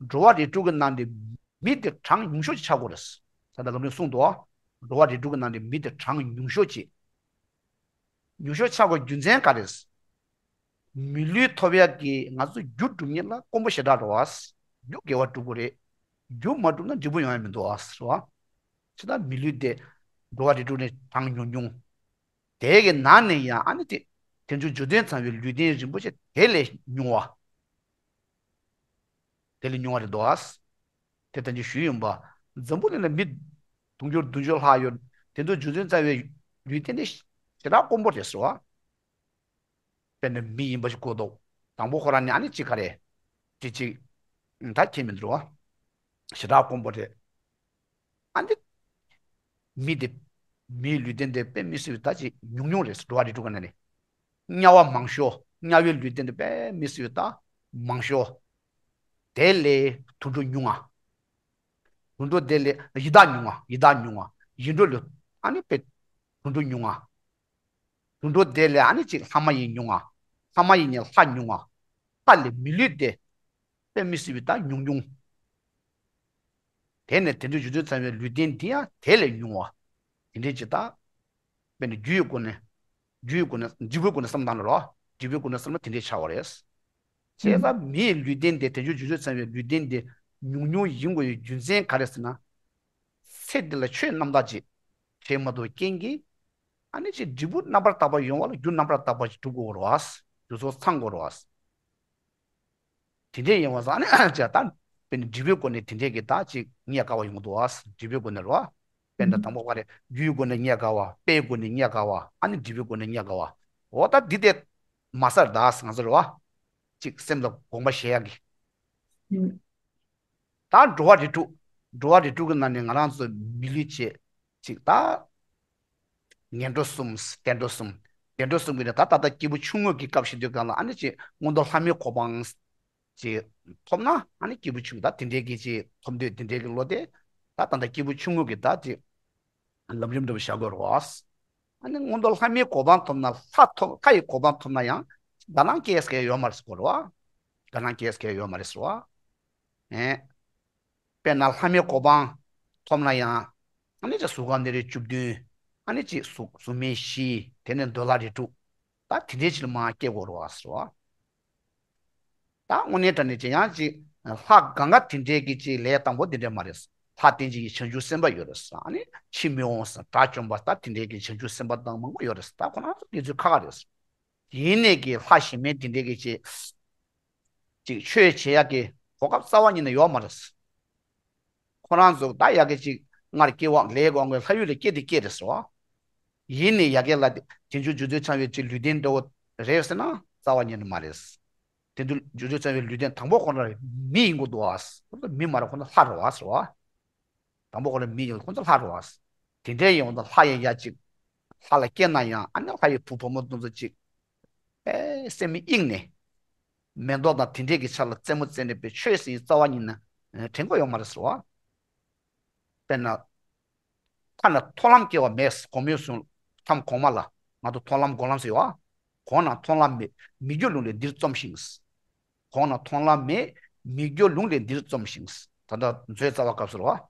འགྲོ་བ་རིགས་དྲུག་གི་ནང་ནས་མི་དེ་གྲངས་ཉུང་ཤོས་ཅིག་ཆགས་དགོས་རེད། ད་ལྟ་ལམ་རིམ་གསུངས་འདུག་འགྲོ་བ་རིགས་དྲུག་གི་ནང་ནས་མི་དེ་གྲངས་ཉུང་ཤོས་ཅིག་ཉུང་ཤོས་ཆགས་དགོས་རྒྱུ་མཚན་ག་རེ། མི་ལུས་ཐོབ་ཡག་གི་ང་ཚོ་རྒྱུ་སྒྲུབ་མཁན་ལ་དཀོན་པོ་ཞེ་དྲག་རེད་བ། རྒྱུ་དགེ་བ་སྒྲུབ་དགོས་རེད། རྒྱུ་མ་སྒྲུབ་ན་འབྲས་བུ་ཡོང་ཡ་མི་འདུག་བ། རེད་བ། ཅི་ལྟར་མི་ལུས་དེ་འགྲོ་བ་རིགས་དྲུག་ནས་གྲངས་ཉུང་ཉུང་། དེ་གི་ནང་ནས་ཡང་ཨ་ནི་དེ་དལ་འབྱོར་རྒྱུ་དོན་ཚང་བའི་ལུས་རྟེན་རིན་པོ་ཆེ་དེ་ལས་ཉུང་བ། དེ་ལས་ཉུང་བ་རེད་འདུག་ཨ། དེ་ལྟར་ཅིག་ཞུས་ཡིན་པ། འཛམ་བུ་གླིང་ལ་མི་དུང་ཕྱུར་བདུན་ཅུ་ལྷག་ཡོད། དེ་ཚོ་རྒྱུ་མཚན་རྩ་བའི་ལུས་རྟེན་དེ་ཞེ་དྲག་དཀོན་པོ་རེད་ཟེར་བ། དཔེར་ན་མི་ཡིན་པ་ཞིག་གོ་འདུག་དང་པོ་ཁོ་རང་ནི་ཨ་ནི་གཅིག་ག་རེ། དེ་གཅིག་ད་ཁྱད་མི་འདུག་བ། ཞེ་དྲག་དཀོན་པོ་རེད། ཨ་ནི། མི་དེ། མིའི་ལུས་རྟེན་དེ་དཔེ་མི་སྲིད་པའི་ད་ཅིག་ཉུང་ཉུང་རེད། འགྲོ་བ་རིགས་དྲུག་གི་ནང་ནས། དམྱལ་བ་མང་ཤོས། དམྱལ་བའི་ལུས་རྟེན་དེ་དཔེ་མི་སྲིད་པའི་ད་མང་ཤོས། དེ་ལས་དུད་འགྲོ་ཉུང་ང་། དུད་འགྲོ་དེ་ལས་ཡི་དྭགས་ཉུང་ང་། ཡི་དྭགས་ཉུང་ང་། ཡིད་འགྲོ་ལུས། ཨ་ནི་དཔེ། དུད་འགྲོ་ཉུང་ང་། དུད་འགྲོ་དེ་ལས་ཨ་ནི་ཅིག་ལྷ་མ་ཡིན་ཉུང་ང་། ལྷ་མ་ཡིན་ནས་ལྷ་ཉུང་ང་། ལྷ་ལས་མི་ལུས་དེ། དཔེ་མི་སྲིད་པའི་ད་ཉུང་ཉུང་། དེ་ནས་དལ་འབྱོར་རྒྱུ་དོན་ཚང་བའི་ལུས་རྟེན་འདི་ཡང་དེ་ལས་ཉུང་བ། དེ་འདྲའི་ཅིག་ད། དཔེར་ན་རྒྱུ་ཡི་སྒོ་ནས། རྒྱུ་ཡི་སྒོ་ནས། འབྲས་བུའི་སྒོ་ནས་བསམ་བློ་བཏང་ན་རོ། འབྲས་བུའི་སྒོ་ནས་བསམ་ན་དེ་འདྲའི་ཆགས་པ་རེད། བྱས་ཙང་མིའི་ལུས་རྟེན་དེ་དལ་འབྱོར་རྒྱུ་དོན་ཚང་བའི་ལུས་རྟེན་དེ་ཉུང་ཉུང་ཡིན་དགོས་པའི་རྒྱུ་མཚན་ག་རེ་ཟེར་ན། ཚེ་འདི་ལ་ཆོས་རྣམ་དག་ཅིག་བྱེད་མ་ཐུབ་རྐྱེན་གྱིས། ཨ་ནི་ཅིག་འབྲས་བུ་རྣམ་པར་དག་པ་ཡོང་བ་ལ་རྒྱུ་རྣམ་པར་དག་པ་ཞིག་སྒྲུབ་དགོས་རེད་བ། རྒྱུ་ཚོགས་ཚང་དགོས་རེད་བ། དེ་འདྲའི་ཡིན་པ་སང་ནི་ཅག་ད་དཔེར་ན་འབྲས་བུའི་སྒོ་ནས་དེ་འདྲའི་གི་ད་ཅིག་རྙེད་དཀའ་བ་ཡོང་གི་འདུག་བ། འབྲས་བུའི་སྒོ་ནས་རེད་བ། དཔེར་ན་དང་པོ་བ་རེད། རྒྱུའི་སྒོ་ནས་རྙེད་དཀའ་བ། དཔེའི་སྒོ་ནས་རྙེད་དཀའ་བ། ཨ་ནི་འབྲས་བུའི་སྒོ་ནས་རྙེད་དཀའ་བ། འོ་ད་འདི་དེ་མ་ཟད་ད་ང་ཚོ་རེད་བ། ཅིག་སེམས་ལ་དགོངས་པ་བཞེས་ཡག་གི། ད་འགྲོ་བ་རིགས་དྲུག་འགྲོ་བ་རིགས་དྲུག་གི་ནང་ནས་ང་རང་ཚོ་མི་ལུས་བྱས་ཅིག་ད། ངན་འགྲོ་གསུམ། བདེ་འགྲོ་གསུམ། བདེ་འགྲོ་གསུམ་གྱི་ནི་ད་ད་ལྟ་སྐྱེས་བུ་ཆུང་ངུ་གི་སྐབས་ཤིག་དུས་གང་ལ་ཨ་ནི་ཅིག་མངོན་མཐོ་ལྷ་མིའི་གོ་འཕང་ཅིག་ཐོབ་ན་ཨ་ནི་སྐྱེས་བུ་ཆུང་ད་དེ་འདྲའི་གི་ཅིག་ཐོབ་འདོད་དེ་འདྲའི་གི་བློ་དེ་ད་ད་ལྟ་སྐྱེས་བུ་ཆུང་ངུ་གི་ད་ཅིག་ལམ་རིམ་འདྲ་བོ་བཞག་དགོས་རེད་བ། ཨ་ནི་མངོན་མཐོ་ལྷ་མིའི་གོ་འཕང་ཐོབ་ན་ལྷ་ཐོབ་ལྷ་ཡི་གོ་འཕང་ཐོབ་ན་ཡང་དགའ་སྣང་སྐྱེས་སྐྱེ་ཡོད་མ་རེད་ཟེར་གོ་རེད་བ། དགའ་སྣང་སྐྱེས་སྐྱེ་ཡོད་མ་རེད་ཟེར་བ། ཨེ། དཔེར་ན་ལྷ་མིའི་གོ་འཕང་ཐོབ་ན་ཡང་། ཨ་ནི་ཅིག་གཟུགས་ཁམས་ནད་རིགས་བཅུ་བདུན། ཨ་ནི་ཅིག་གཟུགས་གཟུགས་མེད་བཞི། དེ་ནས་འདོད་ལྷ་རིགས་དྲུག་ད་དེ་འདྲའི་ཅིག་ལ་མར་སྐྱེ་དགོས་རེད་བ་ཟེར་བ། ད་དངོས་གནས་དྲང་གནས་ཅིག་ཡང་ཅིག་ལྷ་གང་ག་དེ་འདྲའི་གི་ཅིག་ལས་དང་པོ་དེ་འདྲ་མ་རེད། ལྷ་རྟེན་ཅན་གྱི་བྱང་ཆུབ་སེམས་དཔའ་ཡོད་རེད། ཨ་ནི་འཆི་མེད་འོང་ཟེར་དགྲ་བཅོམ་པ་ད་དེ་འདྲའི་གི་བྱང་ཆུབ་སེམས་དཔའ་དང་མང་པོ་ཡོད་རེད། ད་ཁོ་རང་ཚོ་དེ་ཚོའི་ཁ་ཁ་རེད། ཡིན་ནས་ཀྱི་ལྷ་གཞན་མའི་དེ་འདྲའི་གི་ཅིག་ཅིག་ཆོས་བྱེད་ཡག་གི་གོ་སྐབས་རྩ་བ་ཉིད་ནས་ཡོད་མ་རེད། ཁོ་རང་ཚོ་ད་ཡག་གི་ཅིག་སྔར་སྐྱེ་བ་ལས་དབང་གིས་ལྷ་ཡུལ་ལ་སྐྱེས་ཏེ་སྐྱེས་རེད་ཟེར་བ། ཡིན་ནས་ཡ་གི་ལ་དེ་དལ་འབྱོར་རྒྱུ་དོན་ཚང་བའི་ཅིག་ལུས་རྟེན་འདྲ་བོ་རེད་ཟེར་ན་རྩ་བ་ཉིད་ནས་མ་རེད། དེ་དུས་རྗེ་བཙུན་བྱམས་པའི་ལུས་རྟེན་དང་པོ་ཁོ་ན་མི་ཡིན་དགོས་འདུག་ཨ། ཁོ་ཚོ་མི་མ་རེད། ཁོ་ཚོ་ལྷ་རེད་བ་ཟེར་བ། དང་པོ་ཁོ་ན་མི་ཡིན། ཁོ་ཚོ་ལྷ་རེད་བ། དེ་འདྲའི་ཡིན་འོང་ད་ལྷ་ཡི་ཡ་གཅིག་ལྷ་ལ་སྐྱེས་ན་ཡང་ཨ་ནི་ལྷ་ཡི་བུ་བུ་མོ་དེ་ཚོ་གཅིག་ཨེ་སེམས་གཡེངས་ནས། མེ་ཏོག་དང་དེ་འདྲས་ཀྱི་ཆ་ལ་རྩེད་མོ་རྩེ་ནས་པའི་ཆོས་ཟེར་རྩ་བ་ཉིད་ནས་དྲན་གྱི་ཡོད་མ་རེད་ཟེར་བ། དཔེར་ན། ཁ་ན་མཐོང་ལམ་སྐྱེ་བ་མེད། གོང་མའི་གསུང་མཚམས་གོང་མ་ལ་ང་ཚོ་མཐོང་ལམ་སྒོམ་ལམ་ཟེར་བ། གོང་ན་མཐོང་ལམ་མེད། མི་འགྱུར་ལུང་ལས་འདིར་རྩོམ་ཞིང་། གོང་ན་མཐོང་ལམ་མེད། མི་འགྱུར་ལུང་ལས་འདིར་རྩོམ་ཞིང་། ད་ལྟ་མཛོད་རྩ་བ་སྐབས་སུ་རེད་བ།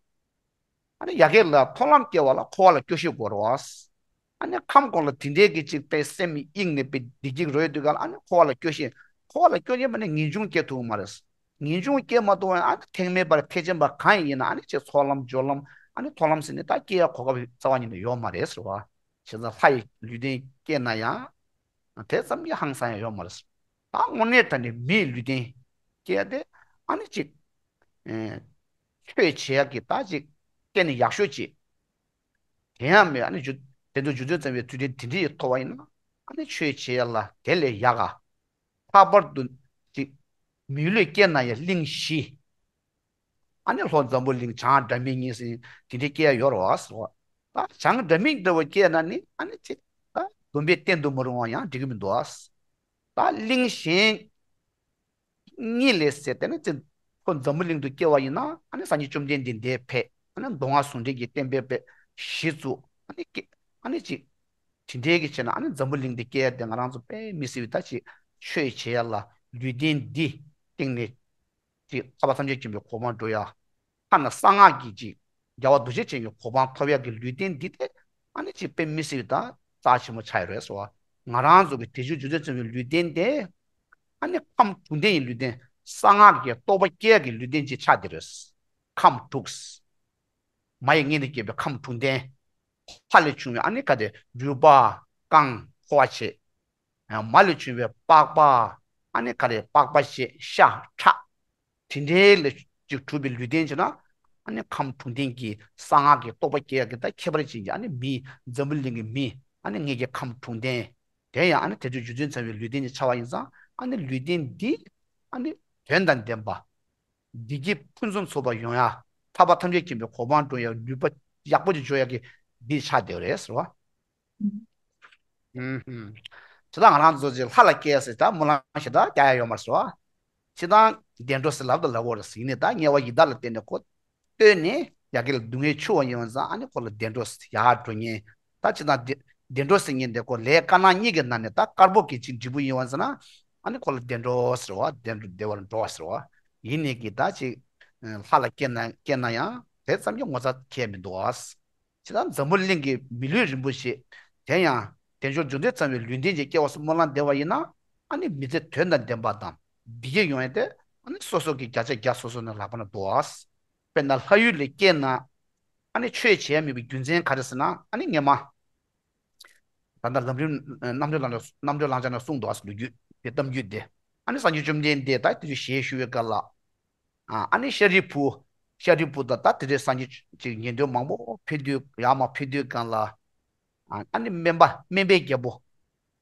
ཨ་ནི་ཡ་གི་ལ་མཐོང་ལམ་སྐྱེ་བ་ལ་འཁོར་བ་ལ་སྐྱོ་ཤས་དགོས་རེད་བ། ཨ་ནི་ཁམས་གོང་ལ་དེ་འདྲའི་གི་ཅིག་པའི་སེམས་གཡེངས་ནས་པའི་བདེ་སྐྱིད་རོལ་དུས་ག་ལ་ཨ་ནི་འཁོར་བ་ལ་སྐྱོ་ཤས། འཁོར་བ་ལ་སྐྱོ་ཤས་མ་ནི་ངེས་འབྱུང་སྐྱེ་ཐུབ་མ་རེད། ངེས་འབྱུང་སྐྱེ་མ་ཐུབ་ན་ཨ་ནི་ཐེག་དམན་པར་ཐེག་ཆེན་པ་གང་ཡིན་ཡིན་ན་ཨ་ནི་ཅིག་ཚོགས་ལམ་སྦྱོར་ལམ་ཨ་ནི་མཐོང་ལམ་ཟེར་ནས་ད་སྐྱེ་ཡ་གོ་སྐབས་རྩ་བ་ཉིད་ནས་ཡོད་མ་རེད་ཟེར་བ། བྱས་ཙང་ལྷ་ཡི་ལུས་རྟེན་སྐྱེས་ན་ཡང་དེ་ཙམ་གྱི་ཧང་སང་ཡ་ཡོད་མ་རེད། ད་དངོས་གནས་ད་ནི་མིའི་ལུས་རྟེན་སྐྱེ་ཡ་དེ་ཨ་ནི་ཅིག་ཨེ། ཆོས་བྱེད་ཡག་གི་ད་ཅིག་སྐད་ནི་ཡག་ཤོས་ཅིག་དེ་ཡང་མེད། ཨ་ནི་རྗེ་དེ་ཚོ་རྗེ་བཙུན་བྱམས་པའི་ཚུལ་ཁྲིམས་དེ་འདྲ་ཡི་ཐོབ་པ་ཡིན་ན་ཨ་ནི་ཆོས་བྱེད་ཡག་ལ་དེ་ལས་ཡག་ག་ལྷག་པར་དུ་ཅིག་མི་ལུས་སྐྱེས་ན་ཡང་གླིང་བཞི། ཨ་ནི་ལྷོ་འཛམ་བུ་གླིང་བྱང་སྒྲ་མི་སྙན་ཟེར་དེ་འདྲ་སྐྱེ་ཡ་ཡོད་རེད་བ་ཟེར་བ། ད་བྱང་སྒྲ་མི་སྙན་འདྲ་བོ་སྐྱེས་ན་ནི་ཨ་ནི་ཅིག་ད་སྡོམ་པས་བསྟེན་དུ་མི་རུང་བ་ཡང་འགྲིག་གི་མི་འདུག་བ། ད་གླིང་གཞན་གཉིས་ལས་ཟེར་དེ་ནི་ཅི། ཁོ་འཛམ་བུ་གླིང་དུ་སྐྱེ་བ་ཡིན་ན་ཨ་ནི་སངས་རྒྱས་བཅོམ་ལྡན་འདས་འདས་ཕེབས། ཨ་ནི་མདོ་སྔགས་ཟུང་འབྲེལ་གྱི་བསྟན་པའི་པའི་གཞི་བཙུགས། ཨ་ནི་སྐྱེ་ཨ་ནི་ཅི། དེ་འདྲའི་གི་བྱས་ན་ཨ་ནི་འཛམ་བུ་གླིང་འདི་སྐྱེ་ཡ་དེ་ང་རང་ཚོ་དཔེ་མི་སྲིད་པའི་ད་ཅི། ཆོས་བྱེད་ཡ་ལ་ལུས་རྟེན་འདི་སྟེང་ནས་ཅི་ཐར་པ་ཐམས་ཅད་མཁྱེན་པའི་གོ་འཕང་འགྲོ་ཡ། ཐ་ན་གསང་སྔགས་ཀྱི་ཅིག་རྒྱལ་བ་འདུ་བྱེད་ཅན་གྱི་གོ་འཕང་ཐོབ་ཡག་གི་ལུས་རྟེན་འདི་དེ་ཨ་ནི་ཅིག་དཔེ་མི་སྲིད་པའི་ད་རྩ་ཆེན་པོ་ཆགས་ཡོད་རེད་ཟེར་བ། ང་རང་ཚོ་གི་དེ་བཞིན་རྗེ་བཙུན་བྱམས་པའི་ལུས་རྟེན་དེ་ཨ་ནི་ཁམས་དྲུག་ལྡན་གྱི་ལུས་རྟེན། གསང་སྔགས་ཀྱི་རྟོགས་པ་སྐྱེ་ཡག་གི་ལུས་རྟེན་ཅིག་ཆགས་བསྡད་རེད། ཁམས་དྲུག་མ་ཡི་མངལ་ནས་སྐྱེས་པའི་ཁམས་དྲུག་ལྡན། ལྷ་ལས་བྱུང་བའི་ཨ་ནི་ག་དེ་རུས་པ་རྐང་འཁོར་བ་བྱེད། མ་ལས་བྱུང་བའི་པགས་པ། ཨ་ནི་ག་རེ་པགས་པ་ཞེས་ཤ་ཁྲག་དེ་འདྲའི་ལས་ཅིག་གྲུབ་པའི་ལུས་རྟེན་བྱས་ན། ཨ་ནི་ཁམས་དྲུག་ལྡན་གྱི་གསང་སྔགས་ཀྱི་རྟོགས་པ་སྐྱེ་ཡག་གི་ད་ཁྱད་པར་ཅན་གྱི་ཨ་ནི་མི་འཛམ་བུ་གླིང་གི་མི་ཨ་ནི་ངེད་ཀྱི་ཁམས་དྲུག་ལྡན། དེ་ཡང་ཨ་ནི་དེ་ཚོ་རྗེ་བཙུན་བྱམས་པའི་ལུས་རྟེན་གྱི་ཆ་བ་ཡིན་ཙང་ཨ་ནི་ལུས་རྟེན་འདི་ཨ་ནི་དོན་དང་ལྡན་པ། བདེ་སྐྱིད་ཕུན་སུམ་ཚོགས་པ་ཡོང་ཡ། ཐར་པ་ཐམས་ཅད་མཁྱེན་པའི་གོ་འཕང་འགྲོ་ཡ་ནུས་པ་ཡག་པོ་ཅིག་འཇོག་ཡ་གི་འདི་ཆགས་བསྡད་པ་རེད་ཟེར་བ། ཨུམ་ཧུམ། ཇི་ལྟར་ང་རང་ཚོ་ཅིག་ལྷ་ལ་སྐྱེས་ཟེར་ད་སྨོན་ལམ་ཞེ་དྲག་རྒྱག་ཡ་ཡོད་མ་རེད་ཟེར་བ། ཇི་ལྟར་བདེ་འགྲོ་ཟེར་ལབ་དང་ལབ་དགོས་རེད་ཟེར་ཡིན་ནའི་ད་དམྱལ་བ་ཡི་དྭགས་ལ་བརྟེན་ནས་ཁོ་ལྟོས་ནས་ཡ་གི་ལ་སྡུག་བསྔལ་ཆུ་བ་ཡིན་པ་ཙང་ཨ་ནི་ཁོ་ལ་བདེ་འགྲོ་ཟེར་ཡར་འགྲོ་ཉེན། ད་ཇི་ལྟར་བདེ་བདེ་འགྲོ་ཟེར་ཉེན་དེ་ཁོ་ལས་དཀར་ནག་གཉིས་ཀྱི་ནང་ནས་ད་དཀར་པོ་གི་ཅིག་འབྲས་བུ་ཡིན་པ་ཙང་ཨ་ནི་ཁོ་ལ་བདེ་འགྲོ་ཟེར་བ། བདེ་འགྲོ་བདེ་བར་འགྲོ་བ་ཟེར་བ། ཡིན་ནའི་གི་ད་ཅིག་ལྷ་ལ་སྐྱེས་ན་སྐྱེས་ན་ཡང་དེ་ཙམ་གྱི་ངོ་ཚ་ཁྱད་མི་འདུག་བ། ཇི་ལྟར་འཛམ་བུ་གླིང་གི་མི་ལུས་རིན་པོ་ཆེ། དེ་ཡང་དལ་འབྱོར་འབྱུང་ལྡན་ཚང་བའི་ལུས་རྟེན་ཅིག་སྐྱེ་བ་སོགས་སྨོན་ལམ་འདེབས་པ་ཡིན་ན། ཨ་ནི་མི་ཚེ་དོན་དང་ལྡན་པ་དང་བདེ་སྐྱིད་ཡོང་ཡ་དེ་ཨ་ནི་སོ་སོ་གི་བརྒྱ་ཆ་བརྒྱ་སོ་སོ་ནས་ལག་པ་ན་འདུག་བ། དཔེར་ན་ལྷ་ཡུལ་ལ་སྐྱེས་ན་ཨ་ནི་ཆོས་བྱེད་ཡ་མེད་པའི་རྒྱུ་མཚན་ག་རེ་ཟེར་ན་ཨ་ནི་སྔོན་མ། ད་ལྟ་ལམ་རིམ་རྣམ་གྲོལ་ལམ་རྣམ་གྲོལ་ལམ་སྦྱངས་ནས་གསུངས་འདུག་བ། ལོ་རྒྱུས་དེ་གཏམ་རྒྱུད་དེ། ཨ་ནི་སངས་རྒྱས་བཅོམ་ལྡན་འདས་ད་དེ་དུས་ཞལ་བཞུགས་པའི་སྐབས་ལ། ཨ་ནི་ཤཱ་རིའི་བུ། ཤཱ་རིའི་བུ་དང་ད་དེ་དུས་སངས་རྒྱས་ཀྱི་ཉན་ཐོས་མང་པོ་ཕེབས་དུས་ཡར་མར་ཕེབས་དུས་སྒང་ལ། ཨ་ནི་སྨན་པ་སྨན་པའི་རྒྱལ་པོ།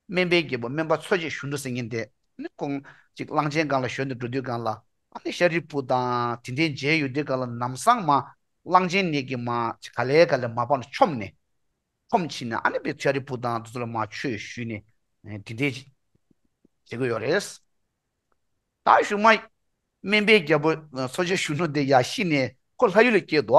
སྨན་པའི་རྒྱལ་པོ་སྨན་པ་འཚོ་བྱེད་གཞོན་ནུ་ཟེར་མཁན་དེ། ཨ་ནི་ཁོང་ཅིག་གླང་ཆེན་སྒང་ལ་ཞོན་དུ་འགྲོ་དུས་སྒང་ལ། ཨ་ནི་ཤཱ་རིའི་བུ་དང་དེ་འདྲའི་མཇལ་ཡོང་དུས་སྒང་ལ་ལམ་སང་མར་གླང་ཆེན་ནས་ཀྱི་མར་ཅིག་ག་ལེ་ག་ལེ་མར་ཕར་མཆོངས་ནས། ཁྲོམ་ཕྱིན་ནས་ཨ་ནི་པའི་ཤཱ་རིའི་བུ་དང་དེ་ཚོ་ལ་མར་ཆོས་ཞུས་ནས་དེ་འདྲའི་བྱེད་ཀྱི་ཡོད་རེད། ད་གཞུག་མ་སྨན་པའི་རྒྱལ་པོ་འཚོ་བྱེད་གཞོན་ནུ་དེ་ཡར་ཤི་ནས་ཁོ་ལྷ་ཡུལ་ལ་སྐྱེས་འདུག་